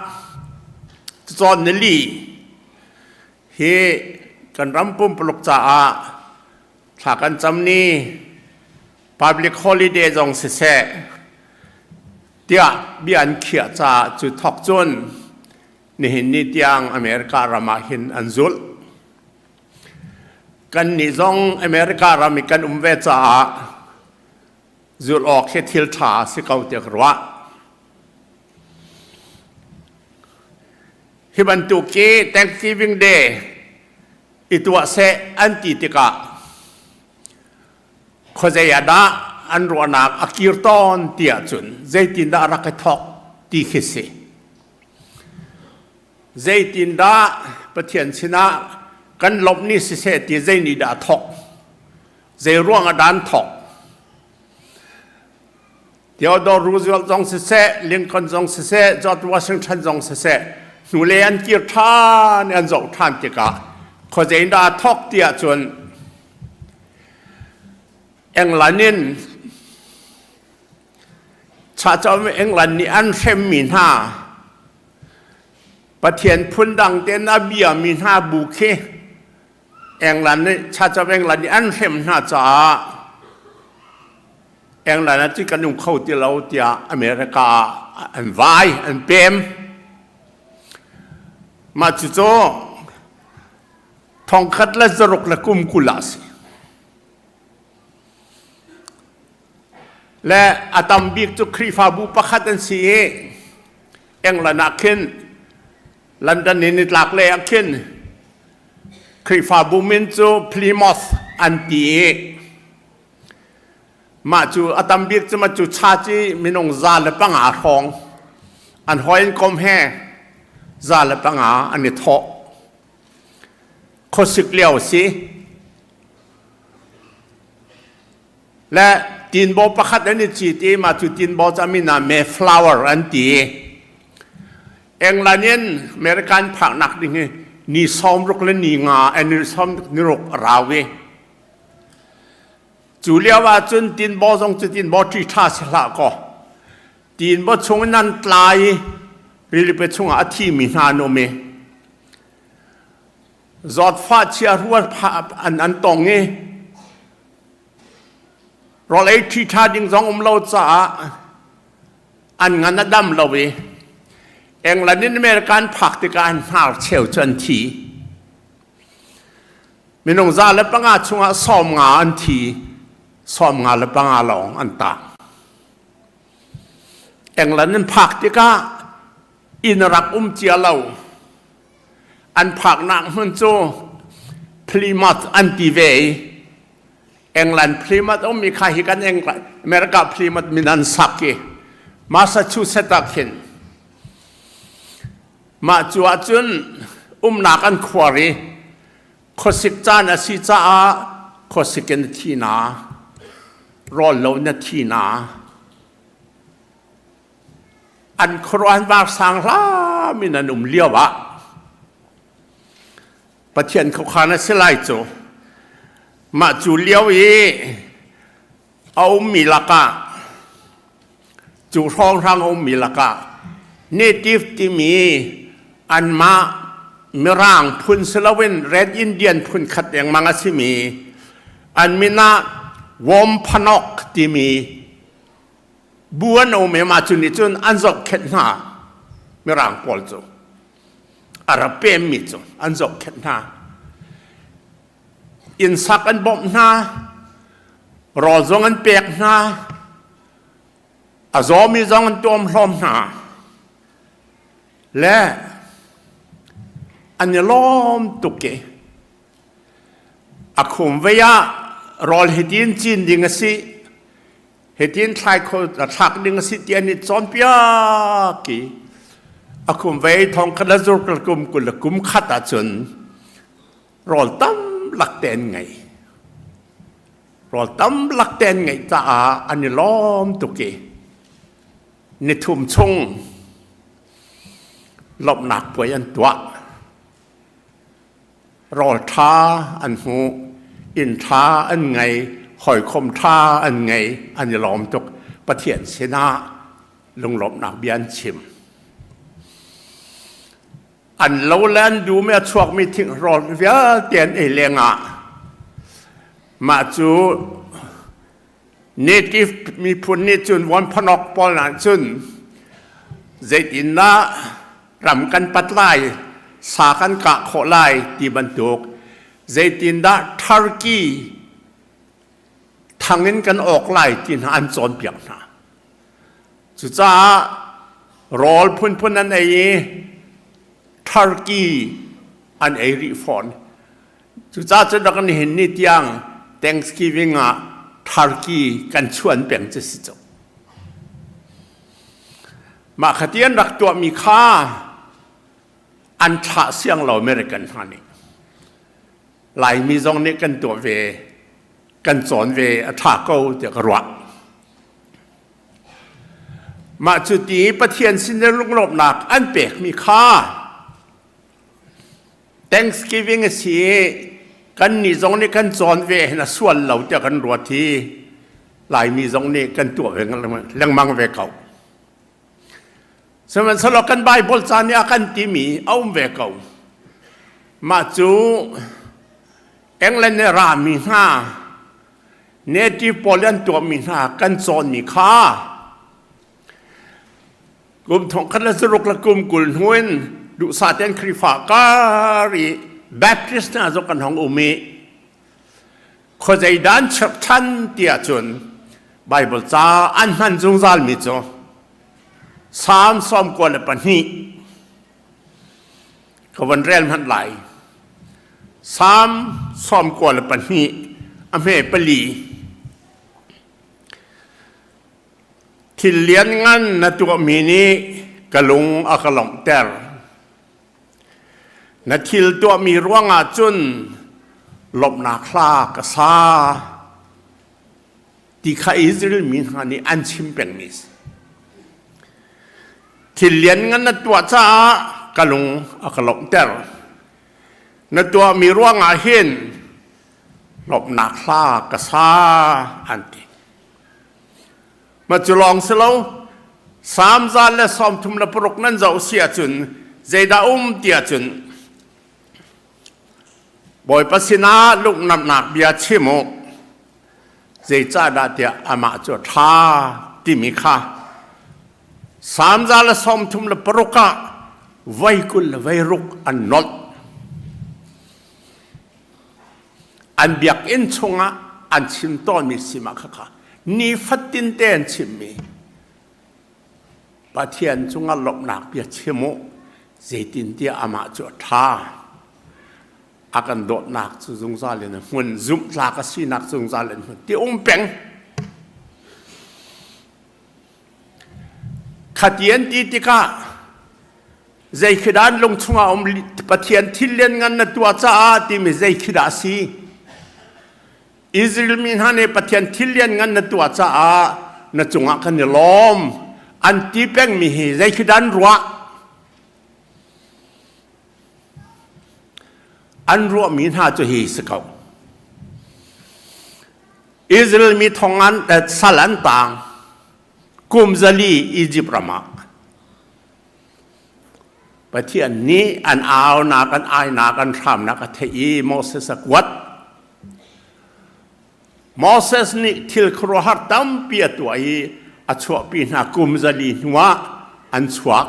cawn nili hi kan ram pumpuluk caah thla kan cam ni public holiday zong siseh tiah bia an khiah caah cu thok cun nihin ni tiang America ram ah hin an zulh. Kannih zong America ram i kan um ve caah zulh awk hi thil ṭha a si ko tiah ka ruah. Hi bantuk i Thanksgiving Day i tuah seh an ti tikah khuazei ah dah an ruahnak a kir tawn ti ahcun zeitindah a rak i thawk ti khi si. Zeitindah Pathian sinah kan lawmh ni siseh ti zei nih dah a thawk? Zei ruang ah dah an thawk? Theodore Roosevelt zong siseh, Lincoln zong siseh, George Washington zong siseh, hnulei an kir ṭhan i an zoh ṭhan tikah khuazei dah a thawk ti ahcun England in Chahcawm England nih an hremmi hna Pathian phundang tein a biami hna bu khi England nih Church of England nih an hrem hna caah England ah cun kan um kho ti lo tiah America ah an vai an pem. Mah cucu thongkhat le zaruk le kum 20 ah a si. Le a tam bik cu Khrihfabu pakhat an si i England ah khin London in nitlak lei ah khin Khrihfabu min cu Plymouth an ti i mah cu a tam bik cu mah cu church i minung 105 hrawng an hawi an kom he 105 an i thawh. Khuasik lio a si. Le tinbaw pakhat an i cit i mah cu tinbaw cu a min ah Mayflower an ti. England in American phaknak ding hi ni 60 le ni nga ni sawm ni ruk a rau i cu lio ah cun tinbaw zong cu tinbaw ṭi ṭha si hlah kaw tinbaw chung in an tla i rilipi chungah a thimi hna an um i zawtfah chia rual an an tong i rawl ei ṭhi ṭha ding zong um lo caah an ngan a dam lo i England in America an phak tikah an hnar cheu cu an thi. Minung 105 chungah 90 an thi, 95 lawng an tang. England an phak tikah inn a rak um cia lo. An phaknak hmun cu Plymouth an ti ve i. England Plymouth ummi kha hi kan England America Plymouth min an sak i Massachusetts ah khin mah cu ahcun umnak an khuar i khuasik caan a si caah khuasik in thi na rawl lo na thi na an khuaruah an var sang hlam in an um lio ah Pathian khuakhan a si lai cu. Mah cu lio i a ummi lakah cu hrawnghrang a ummi lakah native timi anmah Mirang phun si loin Red Indian phun khat lengmang a simi an min ah Wampanoag timi bu an um i mah cu nih cun an zohkhenh hna Mirang pawl cu. A ra pemmi cu an zohkhenh hna. Innsak an bawmh hna, rawl zong an pek hna, a zawmi zong an tuamhlawm hna. Le an i lawm tuk i a khum vei ah rawl hitin cin ding a si, hitin thlai kho thlak ding a si ti an i cawnpiak i a kum vei thong khat le zur kum 20 le kum khat ahcun rawl tam lak te an ngei rawl tam lak te an ngeih caah an i lawm tuk i nithum chung lawmhnak puai an tuah Rawl ṭha an hmu, inn ṭha an ngei, hawikom ṭha an ngei, an i lawm tuk. Pathian sinah lunglawmhnak bia an chim. An lo le an dum i a chuakmi thinghrawl vialte an ei lengah mah cu native miphun nih cun vuanphanok pawl ah cun zeitindah ram kan pat lai sa kan kah khawh lai ti bantuk zeitindah Turkey thang in kan awk lai ti hna an cawnpiak hna. Cucaah rawl phunphun an ei i Turkey an ei rih fawn. Cucaah cun rak nihin ni tiang Thanksgiving ah Turkey kan chuan peng cu si cu. Mah khati an rak tuahmi kha an thlah siang lo American hna nih. Laimi zong nih kan tuah ve, kan cawn ve a ṭha ko tiah ka ruah. Mah cu ti Pathian sin lunglawmhnak an pekmi kha Thanksgiving a si i kannih zong nih kan cawn ve hin a sual lo tiah kan ruat hi Laimi zong nih kan tuah ve lengmang ve ko. Sihmanhsehlaw kan Bible ca nih a kan timi a um ve ko. Mah cu England nih rami hna native pawl an tuahmi hna kan cawnmi kha Kum thongkhat le zaruk le kum 20 hnu in duhsah tein Khrihfa kar i Baptist hna zong kan hong um i khuazei dan cherhchan ti ahcun Bible ca an hman zungzalmi cu Psalm 92 ka van rel hmanh lai. Psalm 92 a hme pali Thil lianngan na tuahmi nih ka lung a ka lawmhter. Na thil tuahmi ruangah cun lawmhnak hla ka sa ti kha Israel mi hna nih an chim pengmi a si. Thil lianngan na tuah caah ka lung a ka lawmhter. Na tuahmi ruangah hin lawmhnak hla ka sa an ti. Ma cu lawng si lo, Salm 136 nan zoh si ahcun zeidah um ti ahcun Bawipa sinah lungnamhnak bia chim u. Zeicahdah tiah amah cu a ṭha timi kha Salm 136 ah voi 20 le voi ruk an nolh. An biakinn chungah an chim tawnmi si mah khakha nifatin te an chimmi Pathian cungah lawmhnak bia chim u zeitintiah amah cu a ṭha. A kan dawtnak cu zungzal in a hmun, zumhtlak a sinak zungzal in hmun ti um peng. Khati an ti tikah zei khi dah an lung chungah um Pathian thil lianngan na tuah caah timi zei khi dah a si? Israel mi hna nih Pathian thil lianngan na tuah caah na cungah kan i lawm an ti pengmi hi zei khi dah an ruah? An ruahmi hna cu hi si ko. Israel mi thong an sal an tang kum zali Egypt ram ah Pathian nih an aunak an ainak an hramnak a theih i Moses a kuat. Moses nih thil khuaruahhar tampi a tuah i a chuahpi hna kum zali hnuah an chuak.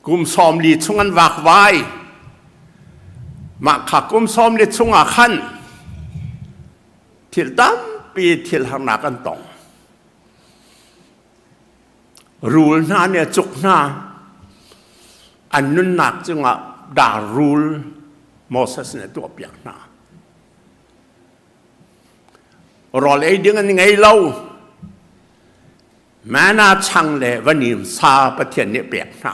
Kum 40 chung an vakvai. Mah kha kum 40 chungah khan thil tampi thil harnak an tong. Rul hna nih a cuk hna. An nunnak cungah dar rul Moses nih a tuahpiak hna. Rawl ei ding an ngei lo. Mana chang le vanim sa Pathian nih pek hna.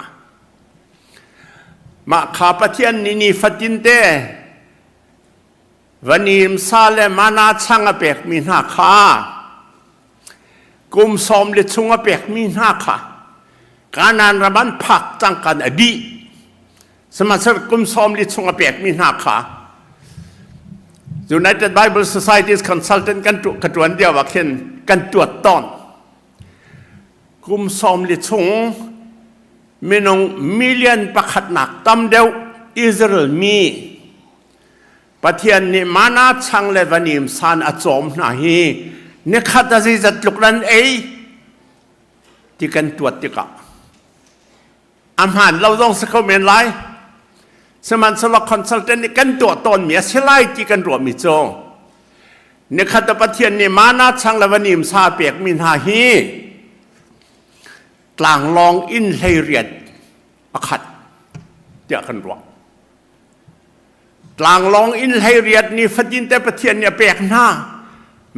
Mah kha Pathian nih ni fatin te vanim sa le mana chang a pekmi hna kha kum sawm le chung a pekmi hna kha Kanaan ram an phak cang kan a dih. Sihmanhsehlaw kum sawm li chung a pekmi hna kha United Bible Society's consultant kan ka ṭuan lio ah khin kan tuat tawn. Kum sawm li chung minung million pakhatnak tam deuh Israel mi Pathian nih mana chang le vanim san a cawm hna hi nikhat a zeizat tluk nan ei ti kan tuat tikah a hmaan lo zong si kho men lai sihmanhsehlaw consultant nih kan tuah tawnmi a si lai ti kan ruahmi cu nikhat ah Pathian nih mana chang le vanim sa pekmi hna hi tlanglawng inn 18 pakhat tiah kan ruah tlanglawng inn 18 ni fatin te Pathian nih a pek hna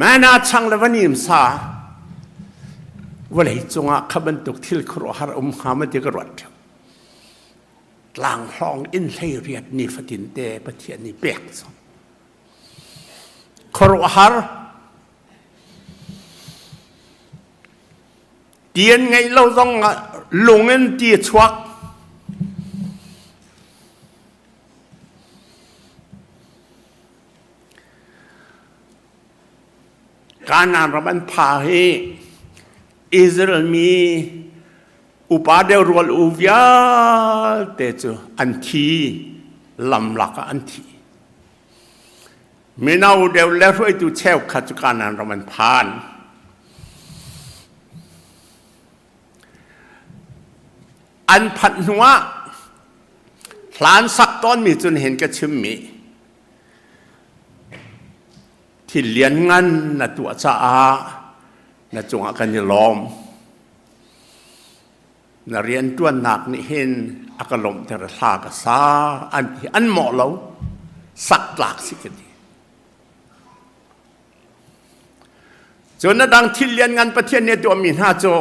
mana chang le vanim sa vawlei cungah kha bantuk thil khuaruahhar um hnga ma ti ka ruat ṭheo tlanglawng inn 18 ni fatin te Pathian nih pek cu khuaruahhar Ti an ngeih lo zong ah lung in ti a chuak. Kanaan ram an pha hi Israel mi upa deuh rual u vialte cu an thi lam lak ah an thi. Mino deuh le hruaitu cheukhat cu Kanaan ram an phan. An phanh hnuah hlan sak tawnmi cun hin ka chimmi thil lianngan na tuah caah na cungah kan i lawm. Na rianṭuannak nih hin a ka lawmhter hla ka sa an ti an mawh lo sak tlak si ka ti. Cun a dang thil lianngan Pathian nih a tuahmi hna cu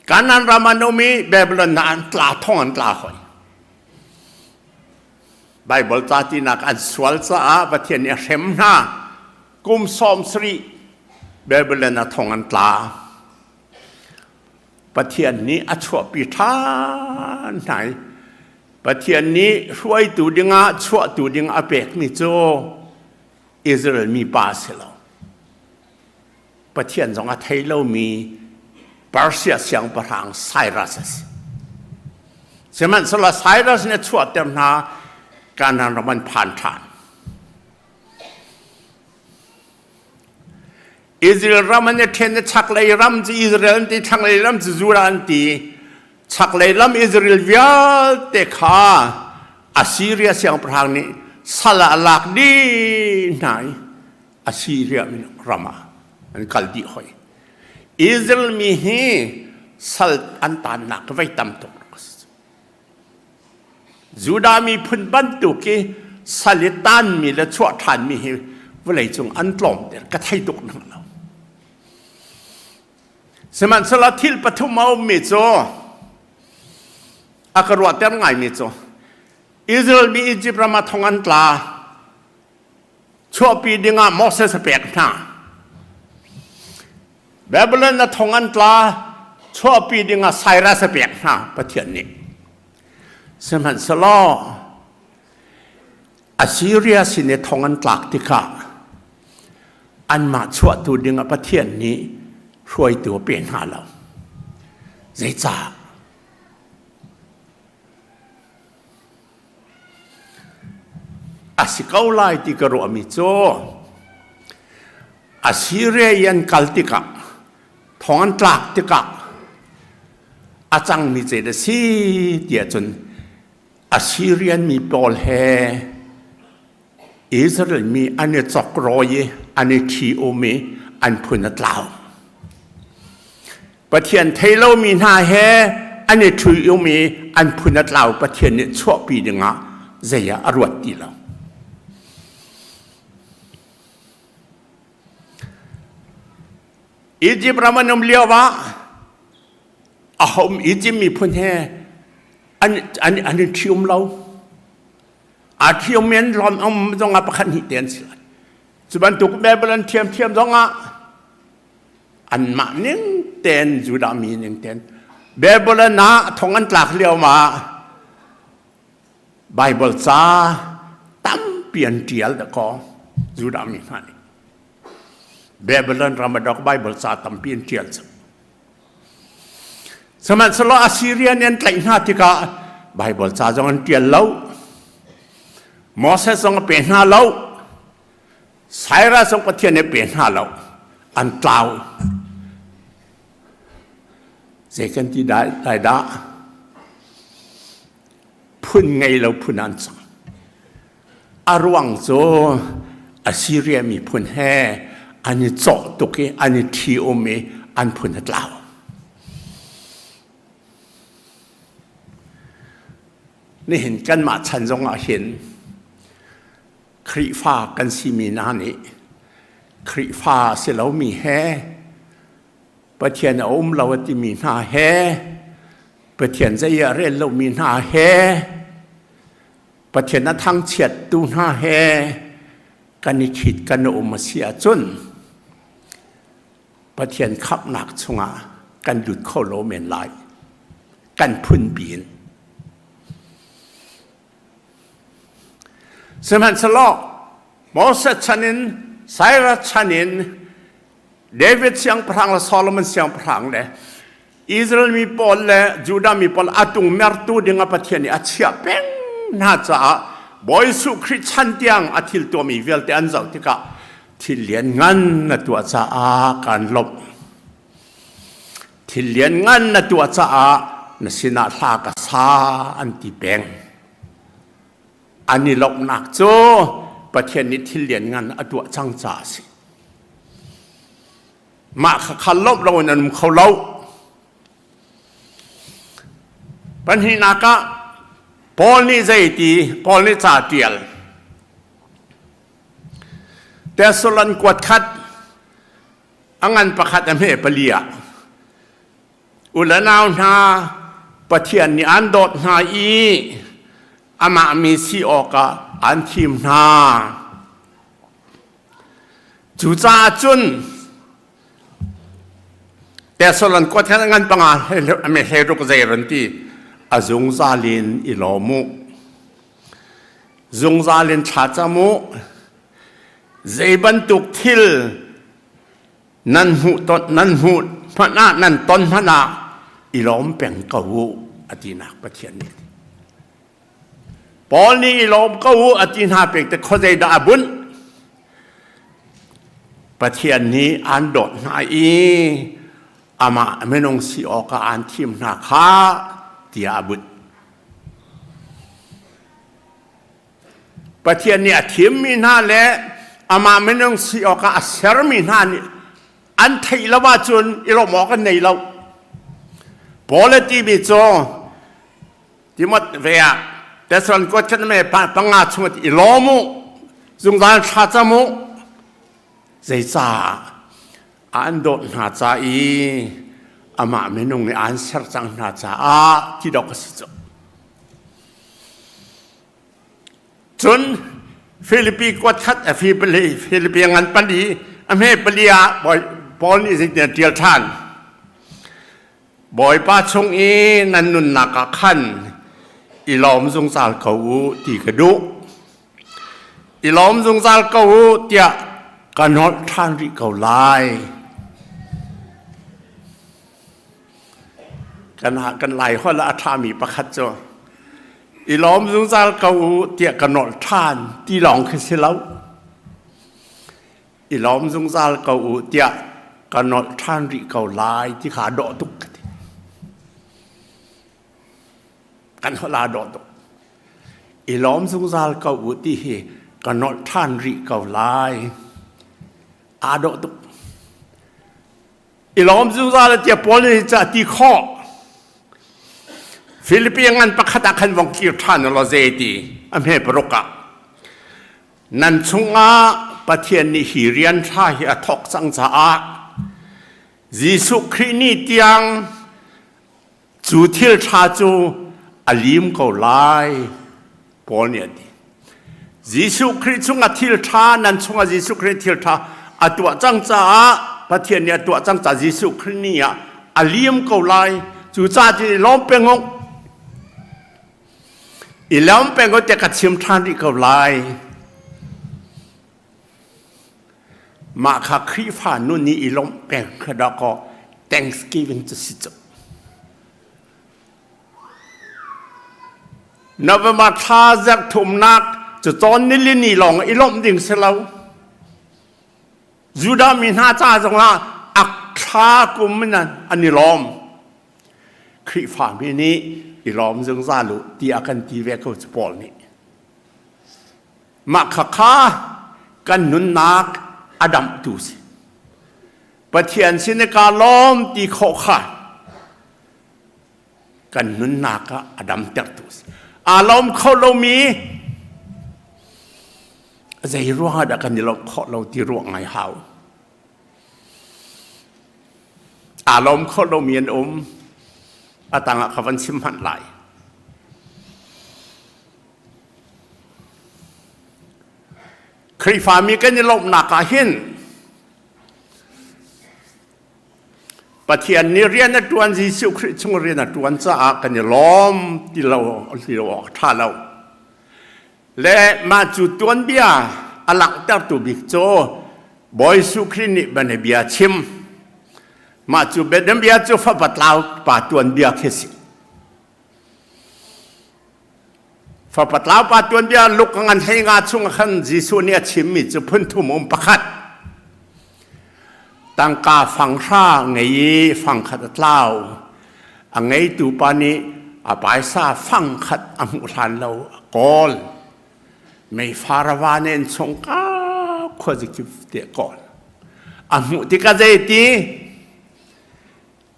Kanaan ram an um i Babylon ah an tla thong an tla hoi. Bible ca tinak an sual caah Pathian nih a hrem hna. Kum 70 Babylon ah thong an tla. Pathian nih a chuahpi ṭhan hna i Pathian nih hruaitu dingah chuahtu ding a pekmi cu Israel mi pa a si lo. Pathian zong a thei lomi Persia siangpahrang Cyrus a si. Sihmanhsehlaw Cyrus nih a chuahter hna Kanaan ram an phan ṭhan. Israel ram an i ṭhen i chaklei ram cu Israel an ti, thlanglei ram cu Judah an ti. Chaklei lam Israel vialte kha Assyria siangpahrang nih sal ah a lak dih hna i Assyria ram ah an kal dih hoi. Israel mi hi sal an tannak vai tam tuk. Judah miphun bantuk i sal i taanmi le chuah ṭhanmi hi vawleicung an tlawm ter ka thei tuk nang lo. Sihmanhsehlaw thil pathum a ummi cu a ka ruahter ngaimi cu Israel mi Egypt ram ah thong an tla chuahpi dingah Moses a pek hna. Babylon a thong an tla chuahpi dingah Cyrus a pek hna Pathian nih. Sihmanhsehlaw Assyria sin i thong an tlak tikah anmah chuahtu dingah Pathian nih hruaitu a pe hna lo. Zeicah? A si ko lai ti ka ruahmi cu Assyria i an kal tikah thong an tlak tikah a cangmi zei dah si tiah cun Assyrian mi pawl he Israel mi an i chawkrawi i an i ṭhi-um i an phun a tlau. Pathian thei lomi hna he an i ṭhi-um i an phun a tlau Pathian nih chuahpi dingah zei ah a ruat ti lo. Egypt ram an um lio ah ahom Egypt miphun he an an an i ṭhi-um lo. Aa ṭhi-um in ram um zongah pakhat hnih te an si lai. Cu bantuk Bible an ṭhiamṭhiam zongah anmah ning tein Judah mi ning tein Babylon ah thong an tlak lio ma Bible ca tampi an ṭial da kaw Judah mi hna nih Babylon ram a dok Bible ca tampi an ṭial cang. Sihmanhsehlaw Assyria nih an tlaih hna tikah Bible ca zong an ṭial lo. Moses zong a pe hna lo. Cyrus zong Pathian nih pe hna lo. An tlau. Zei kan ti lai dah? Phun ngei lo phun an cang. A ruang cu Assyria miphun he an i cawh tuk i an i ṭhi-um i an phun a tlau. Nihin kanmah chan zongah hin Khrihfa kan simi hna nih Khrihfa si lomi he Pathian a um lo a timi hna he Pathian zei ah rel lomi hna he Pathian a thangchiattu hna he kan i khit kan um a si ahcun Pathian khamhnak chungah kan lut kho lo men lai kan phunpi in Sihmanhsehlaw Moses chan in Cyrus chan in David siangpahrang le Solomon siangpahrang le Israel mi pawl le Judah mi pawl a tung mertu ding ah Pathian nih a chiah peng hna caah Bawi Jesuh Khrih chan tiang a thil tuahmi vialte an zoh tikah thil lian ngan na tuah caah kaan lawmh. Thil lian ngan na tuah caah na sinah hla ka sa an ti peng. An i lawmhnak cu Pathian nih thil lian ngan a tuah cang caah a si. Mah kha kha lawmh loin an um kho lo. Pahnihnak ah Paul nih zei ti Paul nih ca tial. Thessalon kuat khat a ngan pakhat a hme pali ah u le nau hna Pathian nih an dawt hna i amah mi si awkah an thim hna. Cucaah cun Thessalon kuat khan ngan panga ame hle ruk zei ran ti a zungzal in i lawm u. Zungzal in thla cam u. Zei bantuk thil nan hmuh ton nan hmuh hmanh ah nan ton hmanh ah i lawm peng ko u a tinak Pathian nih. Paul nih i lawm ko u a ti hna pek te khuazei dah a bunh? Pathian nih aan dawt hna i amah minung si awkah aan thim hna kha tiah a bunh. Pathian nih a thimmi hna le amah minung si awkah a sermi hna nih an theih lo ahcun i lawmh awk an nei lo. Paul a timi cu Timot ve ah. Tesalon kuat khat me panga chung i lawm u zungzal thla cam u zeicah an dawt hna ca i amah minung nih an ser cang hna caah ti dawk a si cu. Cun Filipi kuat khat a Filipi ngan pali a hme pali ah Paul nih zeitin a ṭial ṭhan. Bawipa chung i nan nunnak ah khan i lawm zungzal ko u ti ka duh. I lawm zungzal ko u tiah ka nolh ṭhan rih ko lai. Kan, kan lai holh ah a ṭhami pakhat cu i lawm zungzal ko u tiah ka nolh ṭhan ti lawng khi si lo. I lawm zungzal ko u tiah ka nolh ṭhan rih ko lai ti kha a dawh tuk ka ti. Kan holh aa dawh tuk. I lawm zungzal ko u ti hi ka nolh ṭhan rih ko lai. Aa dawh tuk. I lawm zungzal tiah Paul nih ca ti khawh. Filipi ngan pakhat ah khan vong kir ṭhan law zei ti a hme paruk ah nan chungah Pathian nih hi rian ṭha hi a thawk cang caah Jesuh Khrih ni tiang Cu thil ṭha cu a lim ko lai, Paul nih a ti. Jesuh Khrih chungah thil ṭha, nan chungah Jesuh Khrih thil ṭha a tuah cang caah Pathian nih a tuah cang caah Jesuh Khrih ni ah a liam ko lai. Cucaah cu i lawm peng u. I lawm peng u tiah ka chim ṭhan rih ko lai. Mah kha Khrihfa nun nih i lawmh peng kha dawkaw Thanksgiving cu si cu. November thla zarh thumnak cu cawn nilini lawng i lawmh ding si lo. Judah mi hna ca zongah ak thla kum in an i lawm. Khrihfa mi nih i lawm zungzal u ti a kan ti ve ko cu Paul nih. Mah khakha kan nunnak a damhtu si. Pathian sin i kaa lawm ti khawh kha kan nunnak ah a damtertu si. Aa lawm kho lomi zei ruangah dah kan i lawmh khawh lo ti ruah ngai hau. Aa lawm kho lomi an um. A tangah ka van chim hmanh lai. Khrihfami kan i lawmhnak ah hin Pathian nih rian a ṭuan Jesuh Khrih chung rian a ṭuan caah kan i lawm ti lo ti lo awk ṭha lo. Le mah cu tuanbia a langhtertu bik cu Bawi Jesuh Khrih nih bianabia chim. Mah cu bianabia cu fapa tlau pa tuanbia khi si. Fapa tlaupa tuanbia luk a ngan hlei nga chung khan Jesuh nih a chimmi cu phun thum um pakhat. Tangka fanghra ngei i fangkhat a tlau. A ngeitu pa nih a paisa fangkhat a hmuh hlan lo a kawl. Meifar a va nen chung ka khuazikip te kawl. A hmuh tikah zeiti?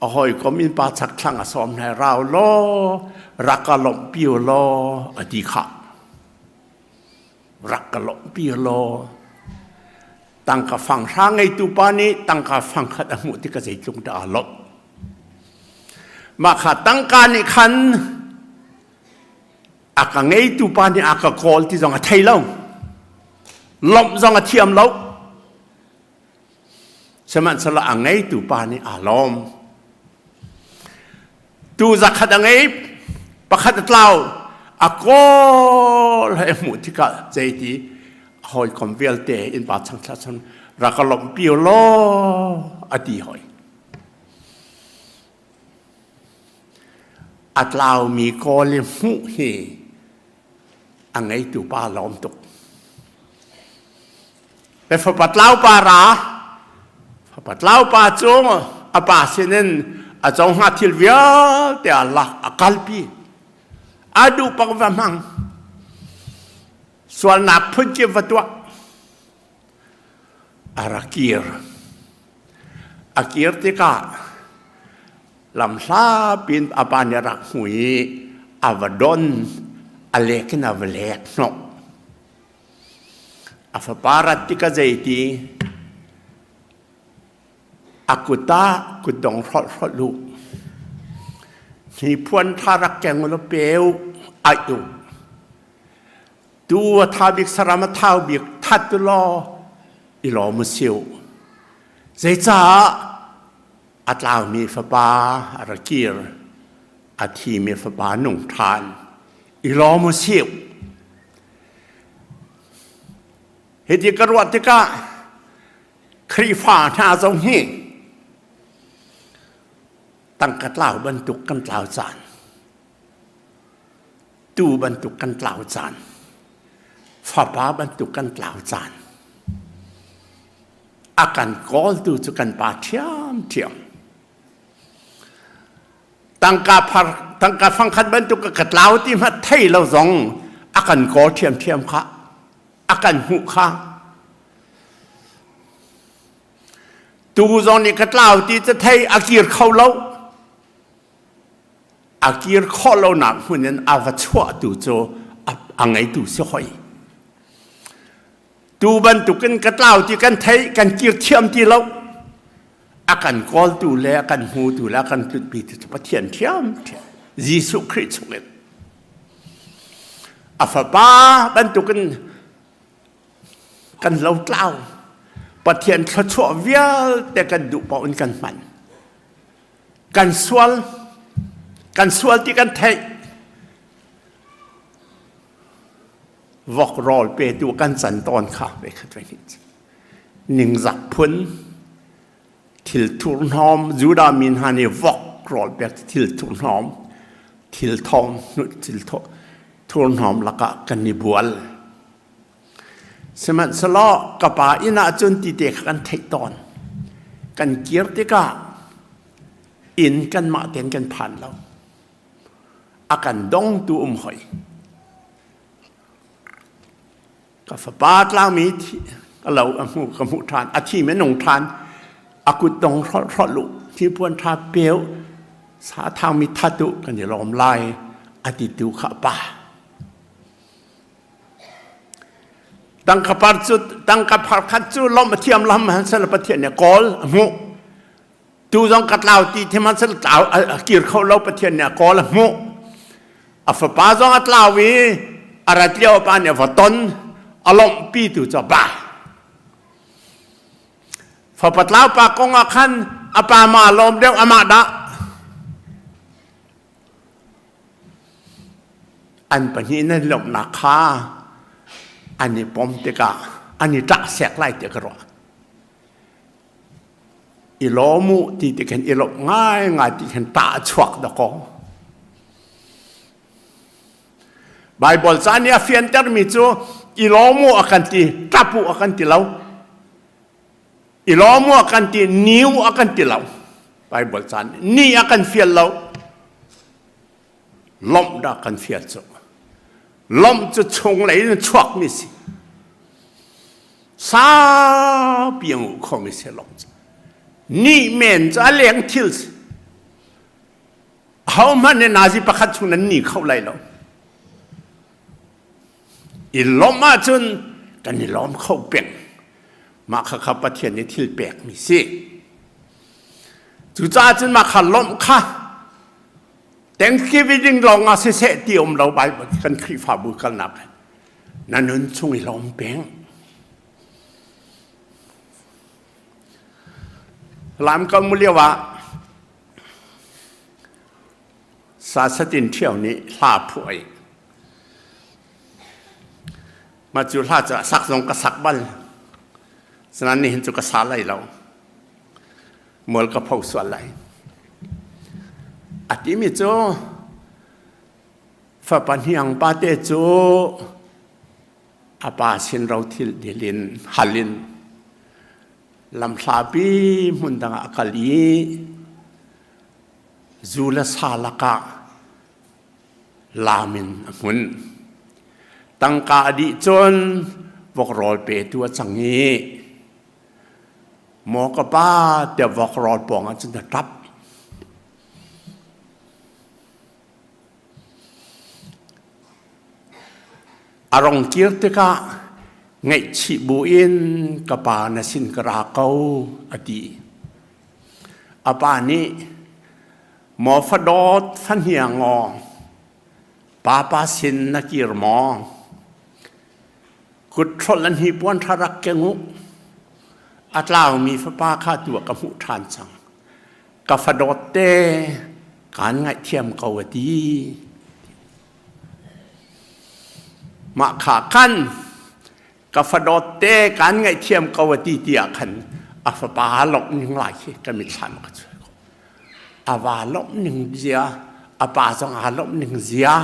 A hawikom innpa chakthlang a sawm hna rau law rak ka lawmhpi u law a ti khah. Rak ka lawmhpi u law. Tangka fanghra ngeitu pa nih tangka fangkhat a hmuh tikah zeitluk dah aa lawmh. Mah kha tangka nih khan a ka ngeitu pa nih a ka kawl ti zong a thei lo. Lawmh zong a thiam lo. Sihmanhsehlaw a ngeitu pa nih aa lawm. Tu zakhat a ngei, pakhat a tlau, a kawl he hmuh tikah zeiti hawikom vialte innpa changthla cun rak ka lawmhpi u law a ti hoi. A tlaumi kawl i hmuh hi a ngeitu pa lawm tuk. Le fapa tlau pa ra fapa tlau pa cu a pa sinin a co hnga thil vialte a lak a kalpi a duh pak va hmang sualnak phunkip va tuah a ra kir a kir tikah lamhla pin a pa nih a rak hmu i a va don. A lek in a va lek hnawh. A fapa rat tikah zeiti a kut ah kutdong hrolh hrolh u. Hnipuan tha rak keng u law pe u, aih u. Tu a tha bik saram a thau bik that u law i lawm u si u. Zeicah a tlaumi fapa a ra kir, a thimi fapa nung ṭhan, i lawm u si. Hiti ka ruah tikah Khrihfa hna zong hi tangka tlau bantuk kan tlau caan, tuu bantuk kan tlau caan, fapa bantuk kan tlau caan, a kan kawltu cu kan pa ṭhiamṭhiam. Tangka phar tangka fangkhat bantuk ka tlau ti hmanh thei lo zong a kan kawl ṭhiamṭhiam kha a kan hmuh kha tu zong nih ka tlau ti cu thei a kir kho lo a kir khawh lonak hmun in a va chuahtu cu a ngeitu si hoi Tu bantukin ka tlau ti kan theih, kan kir thiam ti lo. A kan kawltu le a kan hmutu le a kan tlunhpi tu cu Pathian thiam thiam. Jesuh Khrih chungin. A fapa bantukin kan lo tlau. Pathian thluachuah vialte kan duh paoh in kan hman. Kan sual, kan sual ti kan theih. Vok rawl petu kan can tawn kha ve khat ve hnih ningzak phun thil thurhnawm Judah mi hna nih vok rawl pek thil thurhnawm thil thawng thil thurhnawm lakah kan i bual sihmanhsehlaw ka pa inn ah cun ti te kha kan theih tawn kan kir tikah inn kanmah tein kan phan lo a kan dongtu um hoi ka fapa tlangmi ka lo a hmu ka hmuh ṭhan a thi me nung ṭhan a kut dong hrolh hrolh u thilpuan ṭha peu sa thangmi that u kan i lawm lai a ti tu kha pa tangka par cu tangka phar khat cu lawmh a thiam lam han sel pathian nih kawl a hmuh Tu zong ka tlau ti sihmanhsehlaw tlau a kir kho lo Pathian nih a kawl a hmuh. A fapa zong a tlau i a rat lio a pa nih a va ton a lawmhpi tu cu a pa. Fapa tlau pa kong ah khan a pa ma a lawm deuh amah dah. An pahnih nan lawmhnak kha an i pom tikah an i ṭah sek lai tiah ka ruah. I lawm u ti ti khin i lawmh ngaingai ti khin ṭah a chuak dakaw. Baibal ca nih a fiantermi cu i lawm u a kan ti, ṭap u a kan ti lo. I lawm u a kan ti, ni u a kan ti lo. Baibal ca nih ni a kan fial lo. Lawmh dah kan fial cu. Lawmh cu chunglei in chuakmi si. Saupi a nguh khomi si lawmh cu. Nih men cu a leng thil si. Ahohmanh nih nazi pakhat chung nan ni kho lai lo. I lawmh ahcun kan i lawm kho peng. Mah khakha Pathian nih thil pekmi si. Cucaah cun mah kha lawmh kha Thanksgiving lawng ah siseh ti um lo Bible kan Khrihfabu kalnak na nun chung i lawm peng. Lam ka mu lio ah sa satin ṭhio nih hla phuah i mah cu hla cu sak zong ka sak bal sinain nihin cu ka sa lai lo mual ka pho sual lai a timi cu fapa hniang pate cu a pa sin rothil dilin halin lamhlapi hmun dang ah a kal i zu le sa lakah lam in a hmun tangka a dih cun vok rawl petu a cang i Maw ka pa tiah vok rawl pawng ah cun a ṭap. A rong kir tikah ngaihchih buin ka pa na sin ka ra ko a ti. A pa nih maw fadawt fahniang aw papa sin na kir maw? Kut hrolh an hnipuan ṭha rak keng u. A tlaumi fapa kha tu ah ka hmuh ṭhan cang. Ka fadawt te kaan ngaihthiam ko a ti. Mah kha khan ka fadawt te kaan ngaihthiam ko a ti tiah khan a fapa lawmh ning lai khi ka mitthlam ka cuai ko. A va lawmh ning zia, a pa zong aa lawmh ning zia,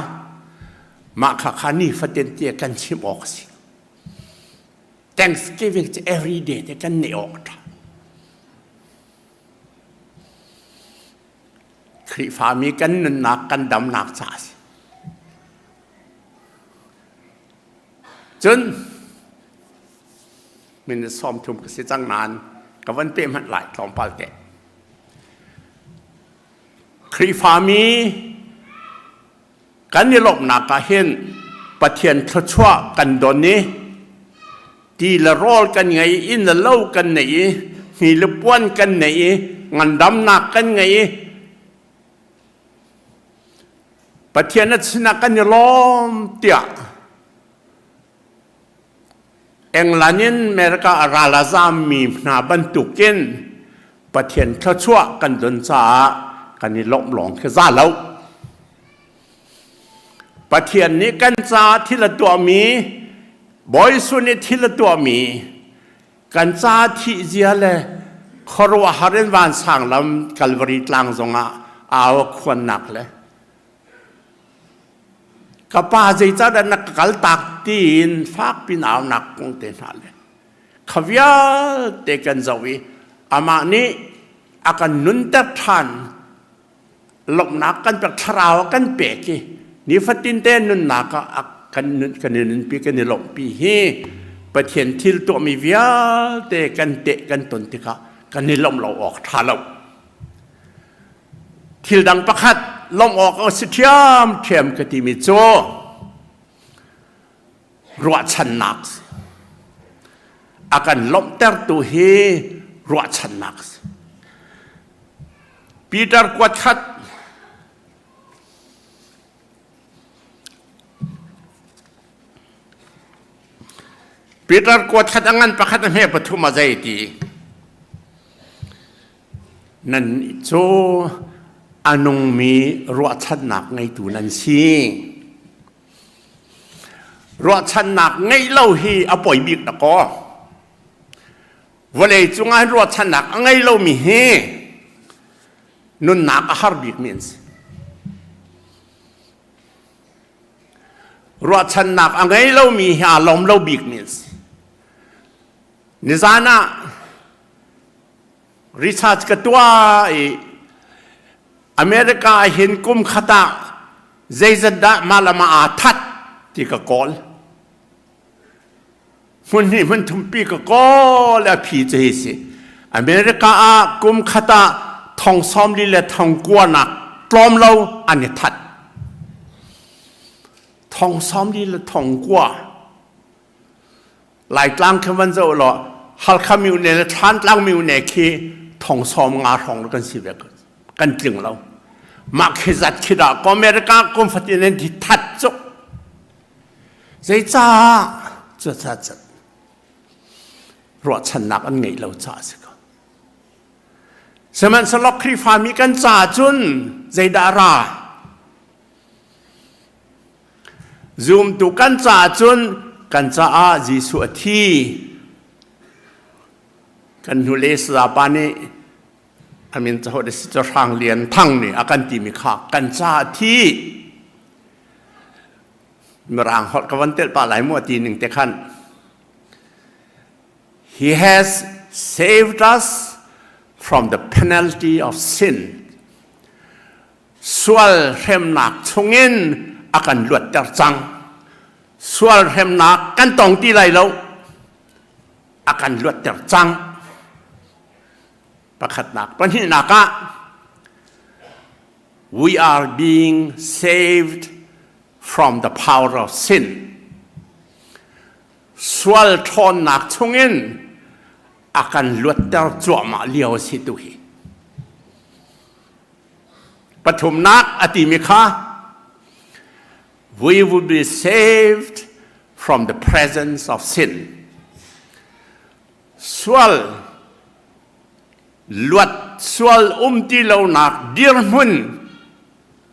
mah kha kha nifatin te kan chim awk a si. Thanksgiving cu every day te kan neih awk a ṭha. Khrihfami kan nunnak kan damnak ca a si. Cun minute 30 ka si cang nain ka van pe hmanh lai tlawmpal te. Khrihfami Kan i lawmhnak ah hin Pathian thluachuah kan don i ti le rawl kan ngei i inn le lo kan nei i hni le puan kan nei i ngandamnak kan ngei i Pathian a sinah kan i lawm tiah England in America a ral a zammi hna bantukin Pathian thluachuah kan don caah kan i lawmh lawng khi za lo. Pathian nih kan caah thil a tuahmi, Bawi Jesuh nih thil a tuahmi, kan caah thih zia le khuaruahhar in vansang lam Calvary tlang zongah au a khuannak le ka pa zeicahdah na ka kaltak tiin fakpi naunak kong te hna le kha vialte kan zoh i amah nih a kan nunter ṭhan lawmhnak kan pek thlarau a kan pek i nifatin te nunnak ah kan nun kan i nunpi kan i lawmhpi hi Pathian thil tuahmi vialte kan teh kan ton tikah kan i lawmh lo awk ṭha lo. Thil dang pakhat lawmh awk a si ṭhiamṭhiam ka timi cu ruahchannak si. A kan lawmhtertu hi ruahchannak si. Peter kuat khat Peter kuat khat a ngan pakhat a hme pathum a zei ti Nan cu a nungmi ruahchannak ngeitu nan si. Ruahchannak ngeih lo hi a poi bik na kaw. Vawlei cungah ruahchannak a ngei lomi hi nunnak a har bikmi an si. Ruahchannak a ngei lomi hi aa lawm lo bikmi an si. Nizan ah research ka tuah i America ah hin kum khat ah zeizat dah mah le mah aa that ti ka kawl. Hmun hnih hmun thumpi ka kawl a phi cu hi si. America ah kum khat ah thong 40 le thong kua nak tlawm lo an i that. Thong 40 le thong kua. Laitlang khi van zoh law Halkha mine le Thlantlang mine khi thong 50 hrawng kan si ve kan tling lo. Mah khi zat khi dah ko America kum fatin in thi that cuk. Zeicah cu ca cat ruahchannak an ngeih lo caah si ko. Sihmanhsehlaw Khrihfami kan ca cun zeidah ra? Zumtu kan caah cun kan caah Jesuh a thi. Kan hnulei sayapa nih a min cahoh si cu Hrang Lian Thang nih a kan timi kha kan caah a thi. Mirang holh ka van telh pah lai mu a ti ning te khan. He has saved us from the penalty of sin. Sual hremnak chungin a kan luatter cang. Sual hremnak kan tong ti lai lo. A kan luatter cang. Pakhatnak, pahnihnak ah we are being saved from the power of sin. Sual ṭhawnnak chungin a kan luatter cuahmah lio a si tu hi. Pathumnak a timi kha we will be saved from the presence of sin. Sual luat sual um ti lonak dirhmun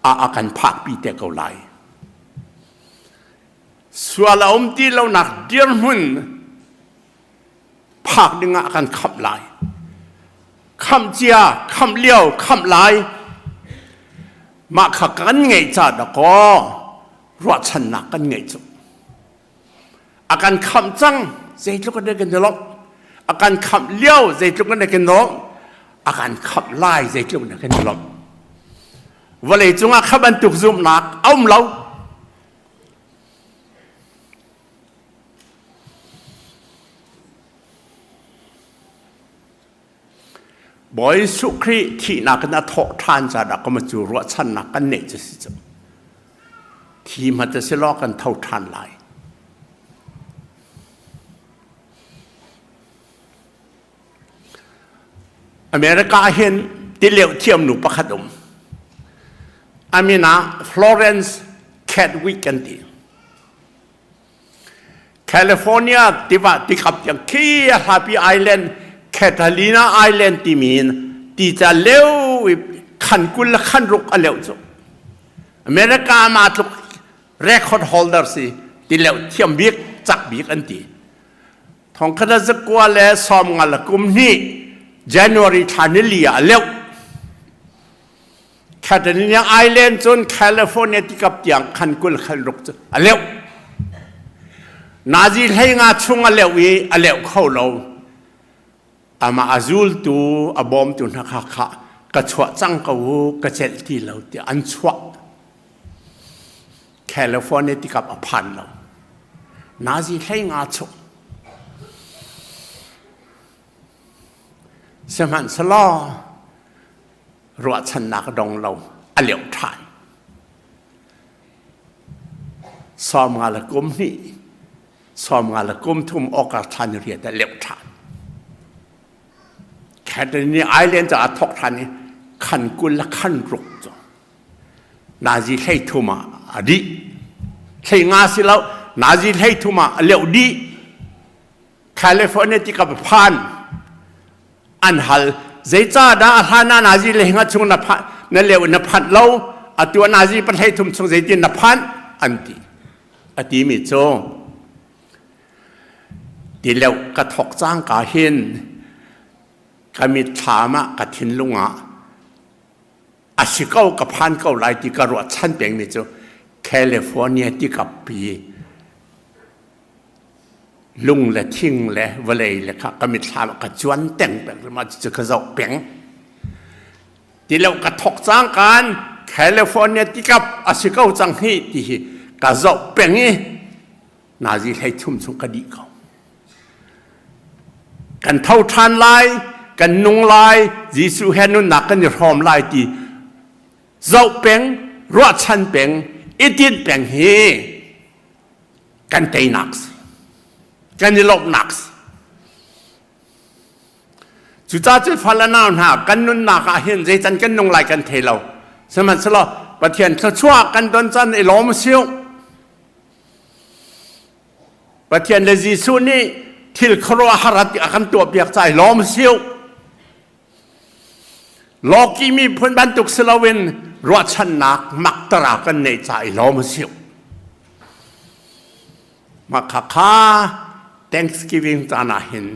ah a kan phakpi te ko lai. Sual a um ti lonak dirhmun phak dingah a kan khamh lai. Khamh cia, khamh lio, khamh lai. Mah kha kan ngeih ca dakaw ruahchannak kan ngeih cu. A kan khamh cang zeitluk in kan i lawmh. A kan khamh lio zeitluk in kan i lawmh. A kan khamh lai zeitluk in kan i lawmh. Vawlei cungah kha bantuk zumhnak a um lo. Bawi Jesuh Khrih thihnak in a thawh ṭhan caah ka cu ruahchannak kan neih cu si cu. Thi hmanh si law kan tho ṭhan lai. America ah hin tileuh thiam nu pakhat um. A min ah Florence Chadwick an ti. California tiva tikap tiang khi a hlapi island Catalina Island timi in ti ca leu i khan 20 le khan ruk a leuh cu. America ma tluk record holder si tileuh thiam bik cak bik an ti. Thongkhat a zakua le 50 le kum hnih January thla nili ah a leuh. Catalina Island cun California tikap tiang khan 20 khan ruk cu a leuh. Nazi 15 chung a leuh i a leuh kho lo. Amah a zultu a bawmtu hna kha kha ka chuah cang ko u ka celh ti lo tiah an chuah. California tikap a phan lo. Nazi 15 chung. Sihmanhsehlaw ruahchannak a dong lo a leuh ṭhan. 50 le kum hnih 50 le kum thum August thla ni riat a leuh ṭhan. Catalina Island ca a thok ṭhan i khan 20 le khan ruk cu Nazi 33 ah a dih. 15 si lo Nazi 33 ah a leuh dih. California ti ka phan an hal zeicahdah a hlan ah Nazi lehinga chung na phan na leu na phanh lo atu ah Nazi 33 chung zeitin na phanh an ti a timi cu tileuh ka thok cangka hin ka mitthlam ah ka thinlung ah a si ko ka phan ko lai ti ka ruahchan pengmi cu California tikappi lung le thing le vawlei le kha ka mitthlam ka cuan teng peng ma cu ka zoh peng ti lo ka thok cang kan California tikap a si ko cang hi ti hi ka zoh peng i nazi 33 chung ka dih ko kan tho ṭhan lai kan nung lai Jesuh he nunnak kan i hrawm lai ti zoh peng ruahchan peng i tinh peng hi kan teinak si kan i lawmhnak si cucaah cun fal nau hna kan nunnak ah hin zeican kan nung lai kan thei lo sihmanhsehlaw Pathian thluachuah kan don can i lawm siu Pathian le Jesuh nih thil khuaruahhar a kan tuahpiak ca i lawm siu Lawki miphun bantuk si loin ruahchannak maktara kan neih ca i lawm si. Mah khakha Thanksgiving caan ah hin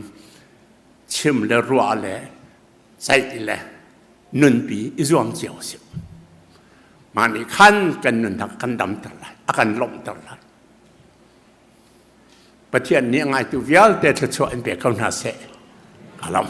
chim le ruah le ceih le nunpi i zuam cio si. Mah nih khan kan nunnak kan damter lai, a kan lawmhter lai. Pathian nih a ngaitu vialte thluachuah in pe ko hna seh. Alam.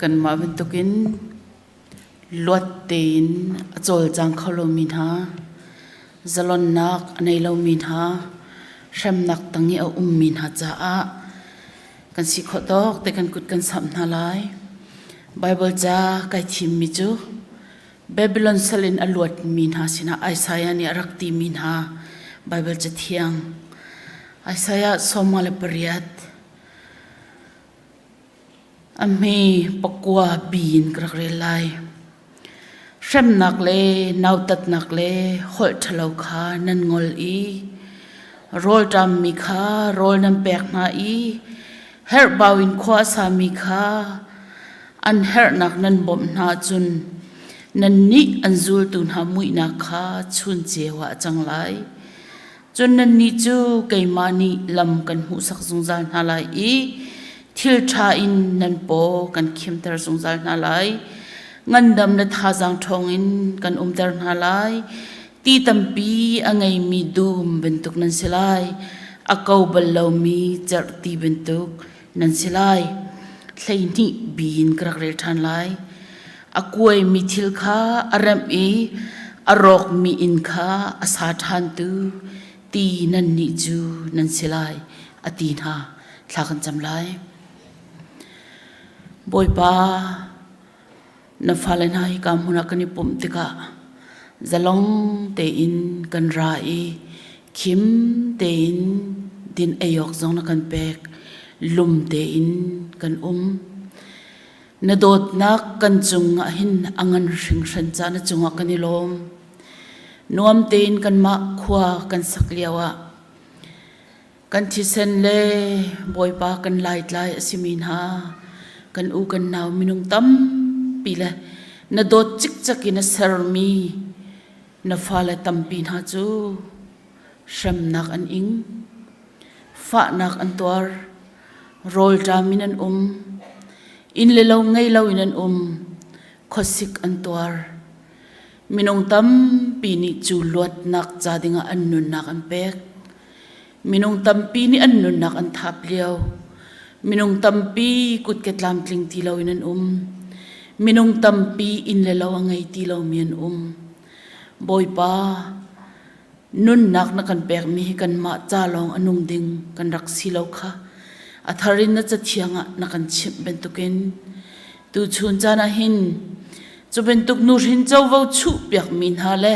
Kanmah bantukin luat tein a cawlcang kho lomi hna, zalonnak a nei lomi hna, hremnak tang i a ummi hna caah kan si khawh tawk te kan kut kan samh hna lai. Baibal ca kai thimmi cu Babylon sal in a luatmi hna sinah Isaiah nih a rak timi hna Baibal cathiang Isaiah 58 A hme pakua bi in ka rak rel lai. Hremnak le nautatnak le holh ṭhalo kha nan ngol i rawlṭammi kha rawl nan pek hna i herhbau in khua a sami kha an herhnak nan bawmh hna ahcun nannih an zultu hna muihnak kha chun ceu ah a cang lai. Cun nannih cu keimah nih lam kan hmuhsak zungzal hna lai i thil ṭha in nan paw kan khimter zungzal hna lai. Ngandam le thazaang ṭhawng in kan umter hna lai. Ti tampi a ngeimi dum bantuk nan si lai. A ko bal lomi cerhti bantuk nan si lai. 12 bi in ka rak rel ṭhan lai. A kuaimi thil kha a remh i a rawkmi inn kha a sa ṭhantu ti nannih cu nan si lai, a ti hna. Thla kan cam lai. Bawipa, na fale hna hika hmun ah kan i pumh tikah zalong tein kan ra i khim tein din ei awk zong na kan pek, lum tein kan um. Na dawtnak kan cungah hin a ngan hringhran ca na cungah kan i lawm. Nuam tein kanmah khua kan sak lio ah kan thisen le Bawipa kan laitlai a simi hna kan u kan nau minung tampi le na dawt cikcek in a sermi na fale tampi hna cu hremnak an ing, fahnak an tuar, rawlṭam in an um, inn le lo ngei loin an um, khuasik an tuar. Minung tampi nih cu luatnak ca dingah an nunnak an pek. Minung tampi nih an nunnak an thap lio. Minung tampi kutke tlamtling ti loin an um. Minung tampi inn le lo a ngei ti lomi an um. Bawipa, nunnak na kan pekmi hi kanmah ca lawng a nung ding kan rak si lo kha a thar in na cathiang ah na kan chimh bantukin tuchun caan ah hin cu bantuk nuhrin covo chuh piakmi hna le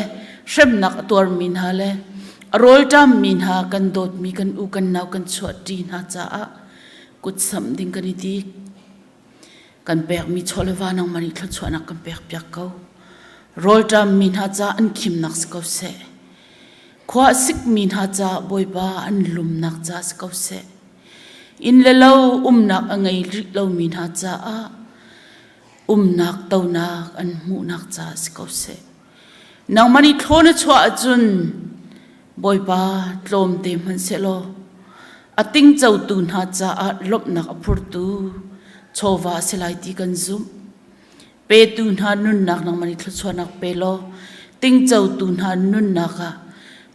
hremnak a tuarmi hna le a rawlṭammi hna kan dawtmi kan u kan nau kan chuahṭi hna caah kutsamh ding kan i tik. Kan pekmi chaw le va nangmah nih thluachuahnak kan pek piak ko. Rawlṭammi hna ca an khimnak si ko seh. Khua a sikmi hna ca Bawipa an lumnak ca si ko seh. Inn le lo umnak a ngei rih lomi hna caah umnak tonak an hmuhnak ca si ko seh. Nangmah nih thlaw na chuah ahcun Bawipa tlawmte hmanh sehlaw a tingcotu hna caah lawmhnak a phurtu chawva a si lai ti kan zumh. Petu hna nunnak nangmah nih thluachuahnak pe law tingcotu hna nunnak ah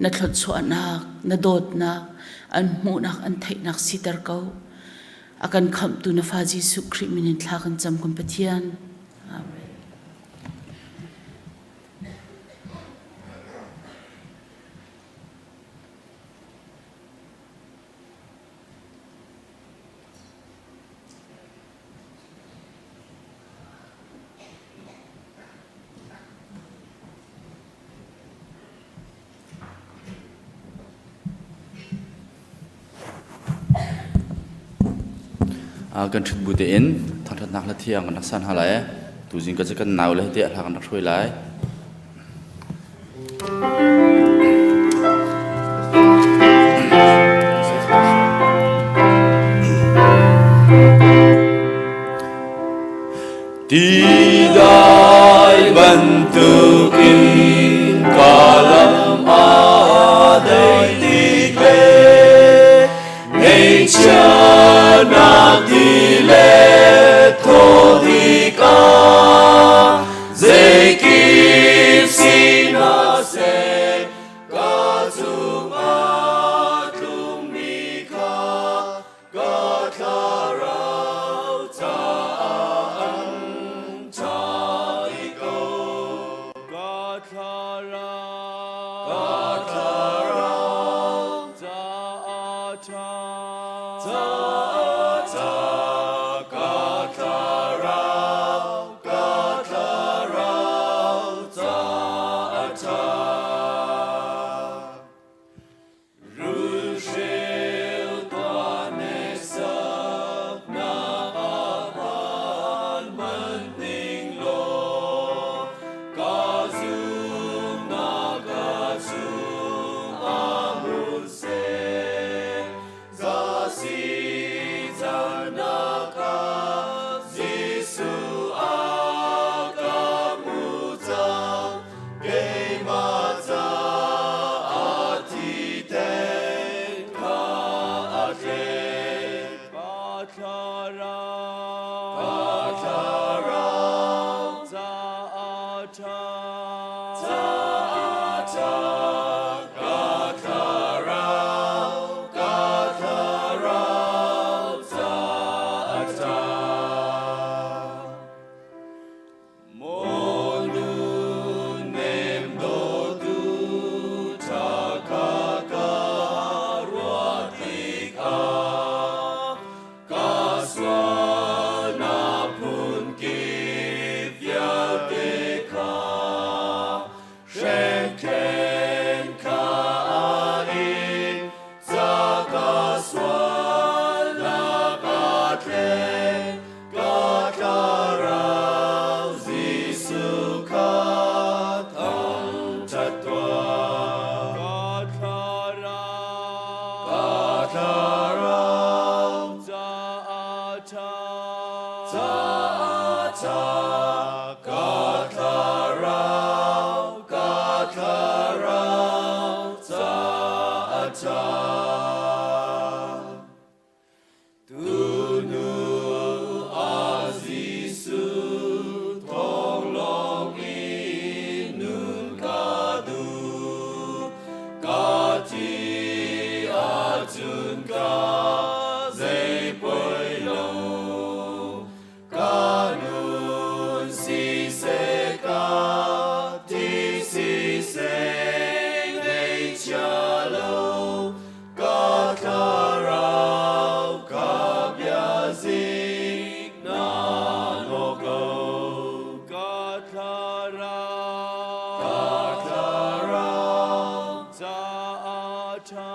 na thluachuahnak, na dawtnak, an hmuhnak, an theihnak siter ko. A kan khamhtu na fa Jesuh Khrih min in thla kan cam kan Pathian. Amen. Kan ṭhut bu tein thangṭhatnak hla thiang kan rak san hna lai. Tuzing ka cu kan nau le tiah hla kan rak hruai lai. Tidai bantukin ka lam a dai tik le ngeihchiatnak ti le thaw tikah zeikip sinah seh ka cungah tlungmi kha Ka thlarau caah an. Ca ca ka thlarau ka thlarau ca a ṭha. Rulhreu tuah hneksak na ahmaan hmanh ning law ka zumnak ka chungah hmun seh. Za si cannak ah Jesuh a ka hmu cang keimah caah thi theng kha a thlen. Ka thlarau, ka thlarau caah ṭha, caah ṭha, ka thlarau, ka thlarau caah ṭha. Maw nunnem dawtu ṭha kha ka ruah tikah ka sualnak phunkip vialte kha hrengkhen kha in ca ka sualnak a thleng Ka thlarau Jesuh kha thangṭhat tuah. Ka thlarau, ka thlarau caah ṭha, caah ṭha. Ka thlarau, ka thlarau caah ṭha. Tunu ah Jesuh thawng lawng in nun ka duh. Ka thi ahcun ka zei poi lo. Ka nun siseh ka thi siseh ngeihchia lo. Ka thlarau ka biazik na nawk lo. Ka thlarau, ka thlarau caah ṭha,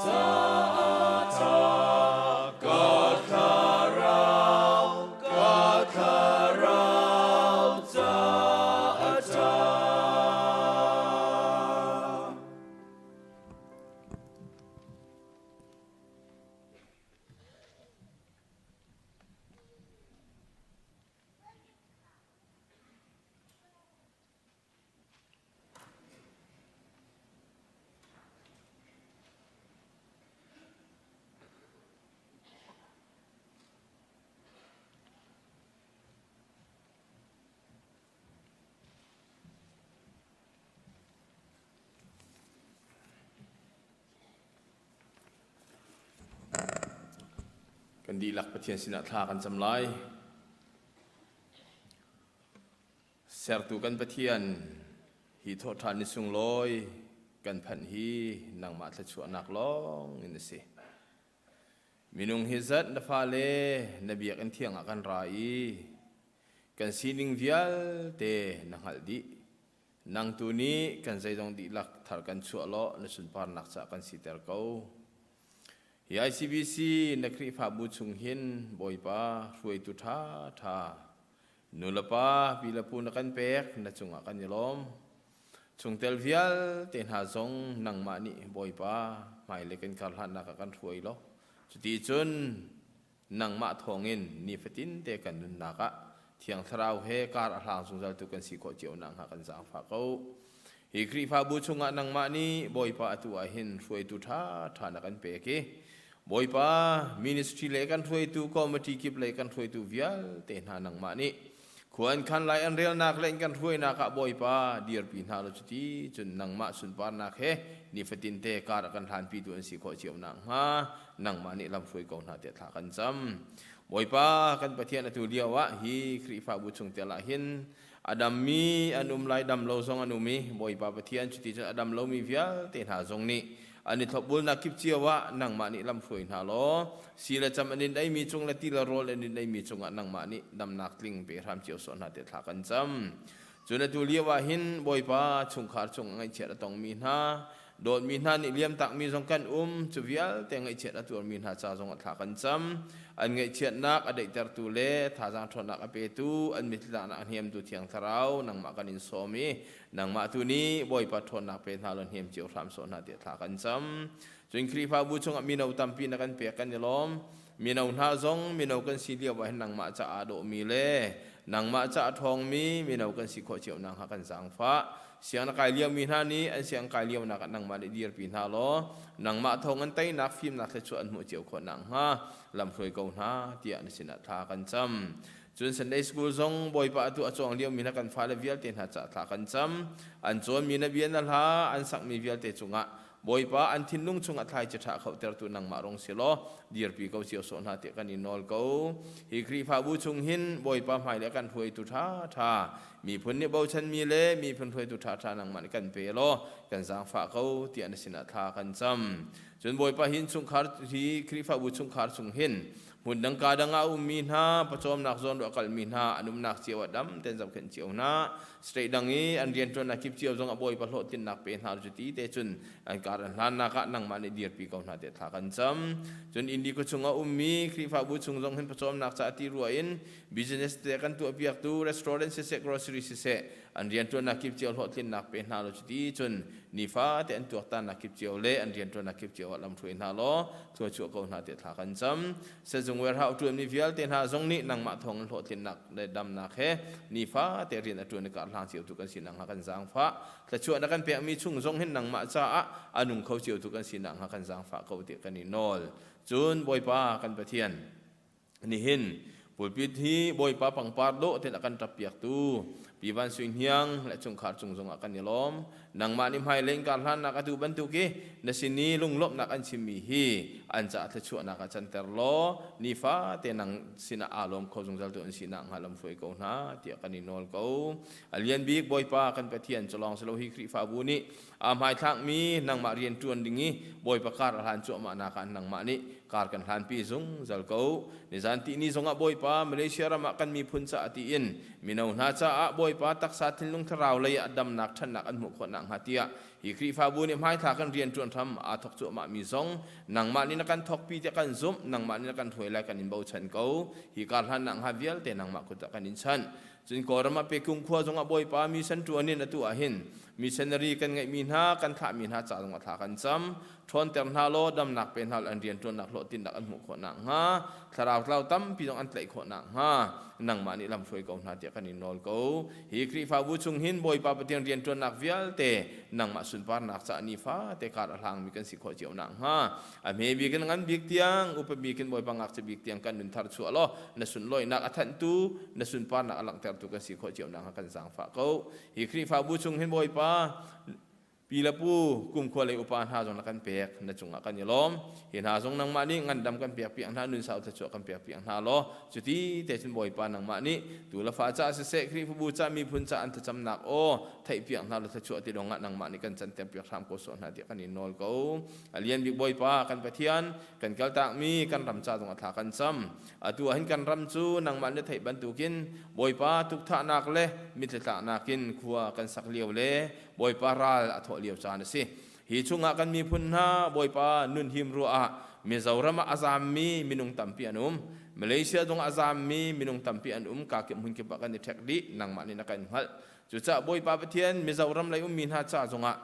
caah ṭha. Ka thlarau, ka thlarau caah ṭha. Kan dihlak Pathian sinah thla kan cam lai. Sertu kan Pathian, hi thawhṭhan ni sunglawi kan phanh hi nangmah thluachuahnak lawng in a si. Minung hi zat na fale na biakinn thiang ah kan ra i kan sining vialte na hngalh dih. Nang tu nih kan zeizong dihlak thar kan chuah law na sunparnak caah kan siter ko. Hi ICBC na Khrihfabu chung hin Bawipa hruaitu ṭha ṭha nulepa pi le pu na kan pek na cungah kan i lawm. Chungtel vialte hna zong nangmah nih Bawipa hmailei kan karhlannak ah kan hruai law cuti cun nangmah thawngin nifatin te kan nunnak ah Thiang Thlarau he kar a hlang zungzaltu kan si khawh cio nakhnga kan zaangfah ko. Hi Khrihfabu chungah nangmah nih Bawipa atu ah hin hruaitu ṭha ṭha na kan pek i Bawipa ministry le kan hruaitu committee kip le kan hruaitu vialte hna nangmah nih khua an khan lai an relnak le kan hruainak ah Bawipa dirpi hna law cuti cun nangmah sunparnak he nifatin te kar a kan hlanpitu an si khawh cio nakhnga nangmah nih lamhruai ko hna tiah thla kan cam. Bawipa kan Pathian atu lio ah hi Khrihfabu chung tel ah hin a dammi an um lai dam lo zong an um i Bawipa Pathian cuti cun a dam lomi vialte hna zong nih An i thlopbulnak kip cio ah nangmah nih lamhruai hna law si le cam an in eimi cung le ti le rawl an in eimi cungah nangmah nih damnak tling pe hram cio sawh hna te thla kan cam. Cun atu lio ah hin Bawipa chungkhar chung ngaihchiat a tongmi hna dawtmi hna nih liamtakmi zong kan um cu vialte ngaihchiat a tuarmi hna ca zong ah thla kan cam. An ngaihchiatnak a daihtertu le thazaang ṭhawnnak a petu an mittlaknak a hnemtu Thiang Thlarau nangmah kan in sawm i nangmah tu nih Bawipa ṭhawnnak pe hna law hnem cio hram sawh hna tiah thla kan cam. Cun Khrihfabu chungah mino tampi na kan pek kan i lawm. Mino hna zong mino kan si lio ah hin nangmah caah dawhmi le nangmah caah ṭhawngmi mino kan si khawh cio nakhnga kan zaangfah. Siang na kai liomi hna nih an siang kai lionak ah nangmah nih dirpi hna law nangmah thawng in teinak fimnak thluachuah an hmuh cio khawh nakhnga lamhruai ko hna tiah na sinah thla kan cam. Cun Sunday School zong Bawipa atu a cawng liomi hna kan fale vialte hna caah thla kan cam. An cawnmi na bia na hla an sakmi vialte cungah Bawipa an thinlung chungah thlaici ṭha khohtertu nangmah rung si law dirpi ko cio sawh hna tiah kan in nawl ko. Hi Khrihfabu chung hin Bawipa hmailei a kan hruaitu ṭhaṭha miphun nih bochanmi le miphun hruaitu ṭhaṭha nangmah nih kan pe law kan zaangfah ko tiah na sinah thla kan cam. Cun Bawipa hi chungkhar hi Khrihfabu chungkhar chung hin hmun dang ka dang ah a ummi hna pawcawmnak zawn ruah kalmi hna an umnak cio ah dam ten zohkhenh cio hna state dang i an rianṭuannak kip cio zong a bawipa hlawhtlinnak pe hna cu ti te cun an kar an hlannak ah nangmah nih dirpi ko hna tiah thla kan cam. Cun Indi khua chung ah ummi Khrihfabu chung zong hin pawcawmnak ca ti rua in business te kan tuahpiaktu restaurant siseh grocery siseh an rianṭuannak kip cio hlawhtlinnak pe hna law cuti cun nifate an tuaktannak kip cio le an rianṭuannak kip cio ah lamhruai hna law thluachuah ko hna tiah thla kan cam. Sezung warehouse ṭuanmi vialte hna zong nih nangmah thawng in hlawhtlinnak le damnak he nifate rian a ṭuan i karhlang cio tu kan si nakhnga kan zaangfah. Thluachuah na kan pekmi chung zong hin nangmah caah a nung kho cio tu kan si nakhnga kan zaangfah ko tiah kan i nawl. Cun Bawipa kan Pathian, Nihin pulpit hi Bawipa pangpar dawh tein a kan ṭappiaktu Pi Van Sui Hniang le chungkhar cung zongah kan i lawm. Nangmah nih hmailei in kar hlannak atu bantuk i na sin i lunglawmhnak an chimmi hi an caah thluachuahnak ah canter law nifate nang sinah aa lawm kho zungzaltu an si nakhnga lamhruai ko hna tiah kan i nawl ko. A lian bik Bawipa kan Pathian cu lawng si lo hi Khrihfabu nih aa hmaithlakmi nangmah rian ṭuan ding i Bawipa kar a hlan cuahmah nak ah nangmah nih kar kan hlanpi zungzal ko. Nizan tihni zongah Bawipa Malaysia ram ah kan miphun caah tiin mino hna caah Bawipa taksa thinlung thlarau lei ah damnak ṭhannak an hmuh khawh nakhnga tiah hi Khrihfabu nih hmaithla kan rian ṭuan hram aa thawk cuahmah mi zong nangmah nih na kan thawkpi tiah kan zumh nangmah nih na kan hruai lai kan in bochan ko. Hi kar hlan nakhnga vialte nangmah kut ah kan in chanh. Cun Kawlram ah Pekung khua zongah Bawipa mission ṭuan in atu ah hin missionary kan ngeihmi hna kan thlahmi hna ca zongah thla kan cam. Ṭhawnter hna law damnak pe hna law an rianṭuannak hlawhtlinnak an hmuh khawh nakhnga thlarau tlau tampi zong an tlaih khawh nakhnga nangmah nih lamhruai ko hna tiah kan in nawl ko. Hi Khrihfabu chung hin Bawipa Pathian rianṭuannak vialte nangmah sunparnak caah nifate kar a hlangmi kan si khawh cio nakhnga A hme bik in ngan bik tiang, upa bik in Bawipa ngakchia bik tiang kan nun thar chuah law na sunlawinak a thanhtu, na sunparnak a langhtertu kan si khawh cio nakhnga kan zaangfah ko. Hi Khrihfabu chung hin Bawipa pi le pu kumkhua lei upa hna zong na kan pek, na cungah kan i lawm. Hi hna zong nangmah nih ngandam kan pek piak hna, nun sau thluachuah kan pek piak hna law cuti te cun Bawipa nangmah nih tu le fa ca siseh Khrihfabu ca miphun ca an thlacamnak aw theih piak hna law thluachuah ti dong ah nangmah nih kan canter piak hram ko sawh hna tiah kan in nawl ko. A lian bik Bawipa kan Pathian kan kaltakmi kan ram ca zong a thla kan cam. Atu ah hin kan ram cu nangmah na theih bantukin Bawipa tukthahnak le mitthlitlaknak in khua kan sak lio le Bawipa ral a thawh lio caan a si. Hi chungah kan miphun hna Bawipa nun him ruah ah Mizoram ah a zaammi minung tampi an um. Malaysia zong ah a zaammi minung tampi an um. Ka kip hmun kip ah kan i ṭhek dih. Nangmah nih na kan hngalh. Cucaah Bawipa Pathian Mizoram lei ummi hna ca zongah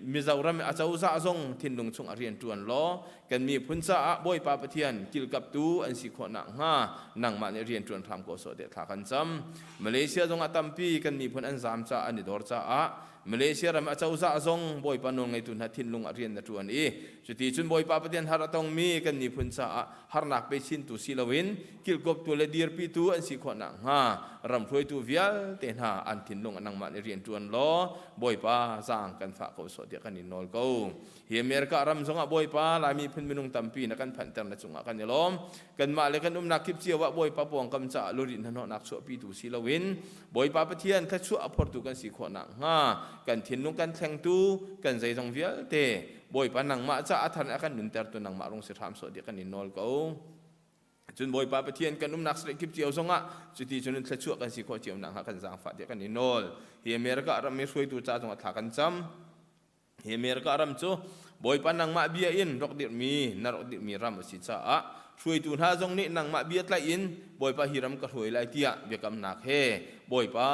Mizoram i acozah zong thinlung chung a rian ṭuan law kan miphun caah Bawipa Pathian kilkaptu an si khawh nakhnga nangmah nih rian ṭuan hram ko sawh tiah thla kan cam. Malaysia zongah tampi kan miphun an zaam caah an i dor caah Malaysia ram acozah zong Bawipa nawlngeitu hna thinlung ah rian na ṭuan i cuti cun Bawipa Pathian har a tongmi kan miphun caah harnak pe chintu si loin kilkawptu le dirpitu an si khawh nakhnga ram hruaitu vialte hna an thinlung ah nangmah nih rian ṭuan law Bawipa zaang kan fah. zaangfah ko sawh tiah kan in nawl ko. Hi America ram zongah Bawipa Laimi phun minung tampi na kan phanhter na cungah kan i lawm. Kanmah le kan umnak kip cio ah Bawipa pawngkam caah lurin hnahnawhnak chuahpitu si loin Bawipa Pathian thluachuah a phortu kan si khawh nakhnga kan thinlung kan thlengtu kan zeizong vialte Bawipa nangmah caah a thar in a kan nuntertu nangmah rung si hram sawh tiah kan in nawl ko. Cun Bawipa Pathian kan umnak sarih kip cio zongah cuti cun thluachuah kan si khawh cio nakhnga kan zaangfah tiah kan i nawl. Hi America ram i hruaitu ca zongah thla kan cam. Hi America ram cu Bawipa nangmah bia in rak dirhmi na rak dirhmi ram a si caah hruaitu hna zong nih nangmah bia tlaih in Bawipa hi ram ka hruai lai tiah biakamnak he Bawipa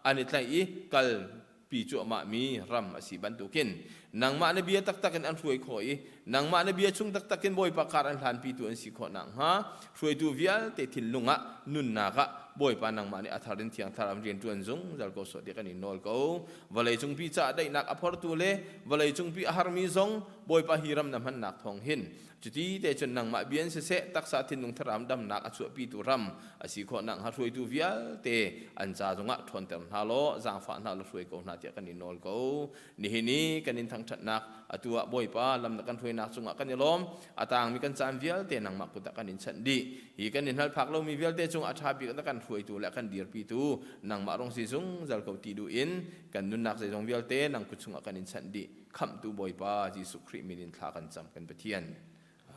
an i tlaih i kal pi cuahmahmi ram a si bantukin nangmah na bia taktak in an hruai khawh i nangmah na bia chung taktak in Bawipa kar an hlanpitu an si khawh nakhnga hruaitu vialte thinlung ah nunnak ah Bawipa nangmah nih a thar in Thiang Thlarau rian ṭuan zungzal ko sawh tiah kan in nawl ko. Vawlei cungpi caah daihnak a phortu le vawlei cungpi a harmi zong Bawipa hi ram na hmannak thawng hin Cuti te cun nangmah bia in siseh taksa thinlung thlarau damnak a chuahpitu ram a si khawh nakhnga hruaitu vialte an ca zongah ṭhawnter hna law zaangfah hna law hruai ko hna tiah kan in nawl ko. Nihin i kan in thangṭhatnak atu ah Bawipa lam na kan hruainak cungah kan i lawm. A tangmi kan caan vialte nangmah kut ah kan in chanh dih. Hi kan in hngalphak lomi vialte cungah a ṭha bik na kan hruaitu le kan dirpitu nangmah rung si zungzal ko ti duh in kan nunnak zeizong vialte nang kut chungah kan in chanh dih. Khamhtu Bawipa Jesuh Khrih min in thla kan cam kan Pathian.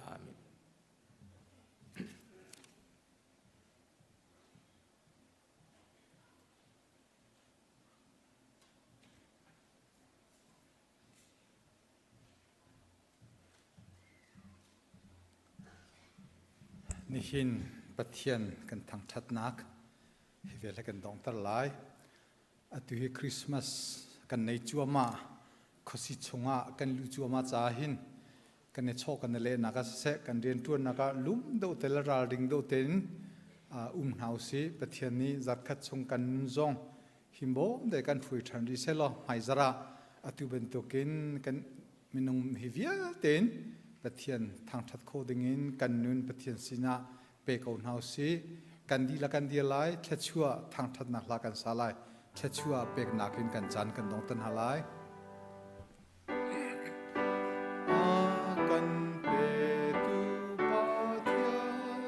Amen. Nihin Pathian kan thangṭhatnak hi vel he kan donghter lai. Atu hi Christmas kan nei cuahmah. Khuasi chungah kan luh cuahmah caah hin kan i chawh kan i lehnak ah siseh, kan rianṭuannak ah lum deuh te le ralring deuh tein um hna usih. Pathian nih zarhkhat chung kan nun zong himbawm te kan hruai ṭhan rih sehlaw hmaizarh ah atu bantukin kan minung hi vialte in Pathian thangṭhat khawh dingin kan nun Pathian sinah pe ko hna usih. Kan dihlak kan dir lai, thluachuah thangṭhatnak hla kan sa lai. Thluachuah peknak in kan caan kan dong tan hna lai. A kan petu Pathian,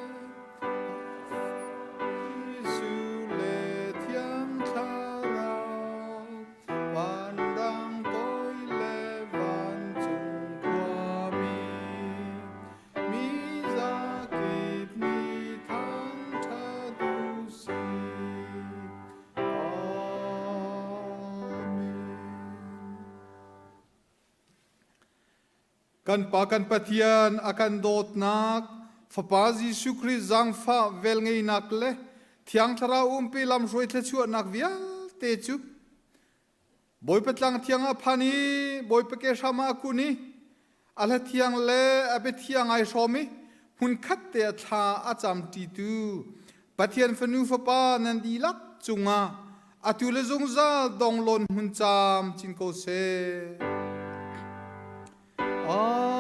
Jesuh le Thiang Thlarau, vanrang toi le vancung khuami, Mi zakip nih thangṭhat u sih. Amen. Kan Pa kan Pathian a kan dawtnak, Fapa Jesuh Khrih zaangfah velngeihnak le Thiang Thlarau umpi lamhruai thluachuahnak vialte cu Bawipa tlang thiang ah phan i Bawipa ke hram ah a kun i a hla thiang le a bia thiang ai hrawm i hmunkhat te a thla a camṭitu Pathian fanu fapa nan dihlak cungah atu le zungzal donglawn hmun caam cin ko seh. Amen.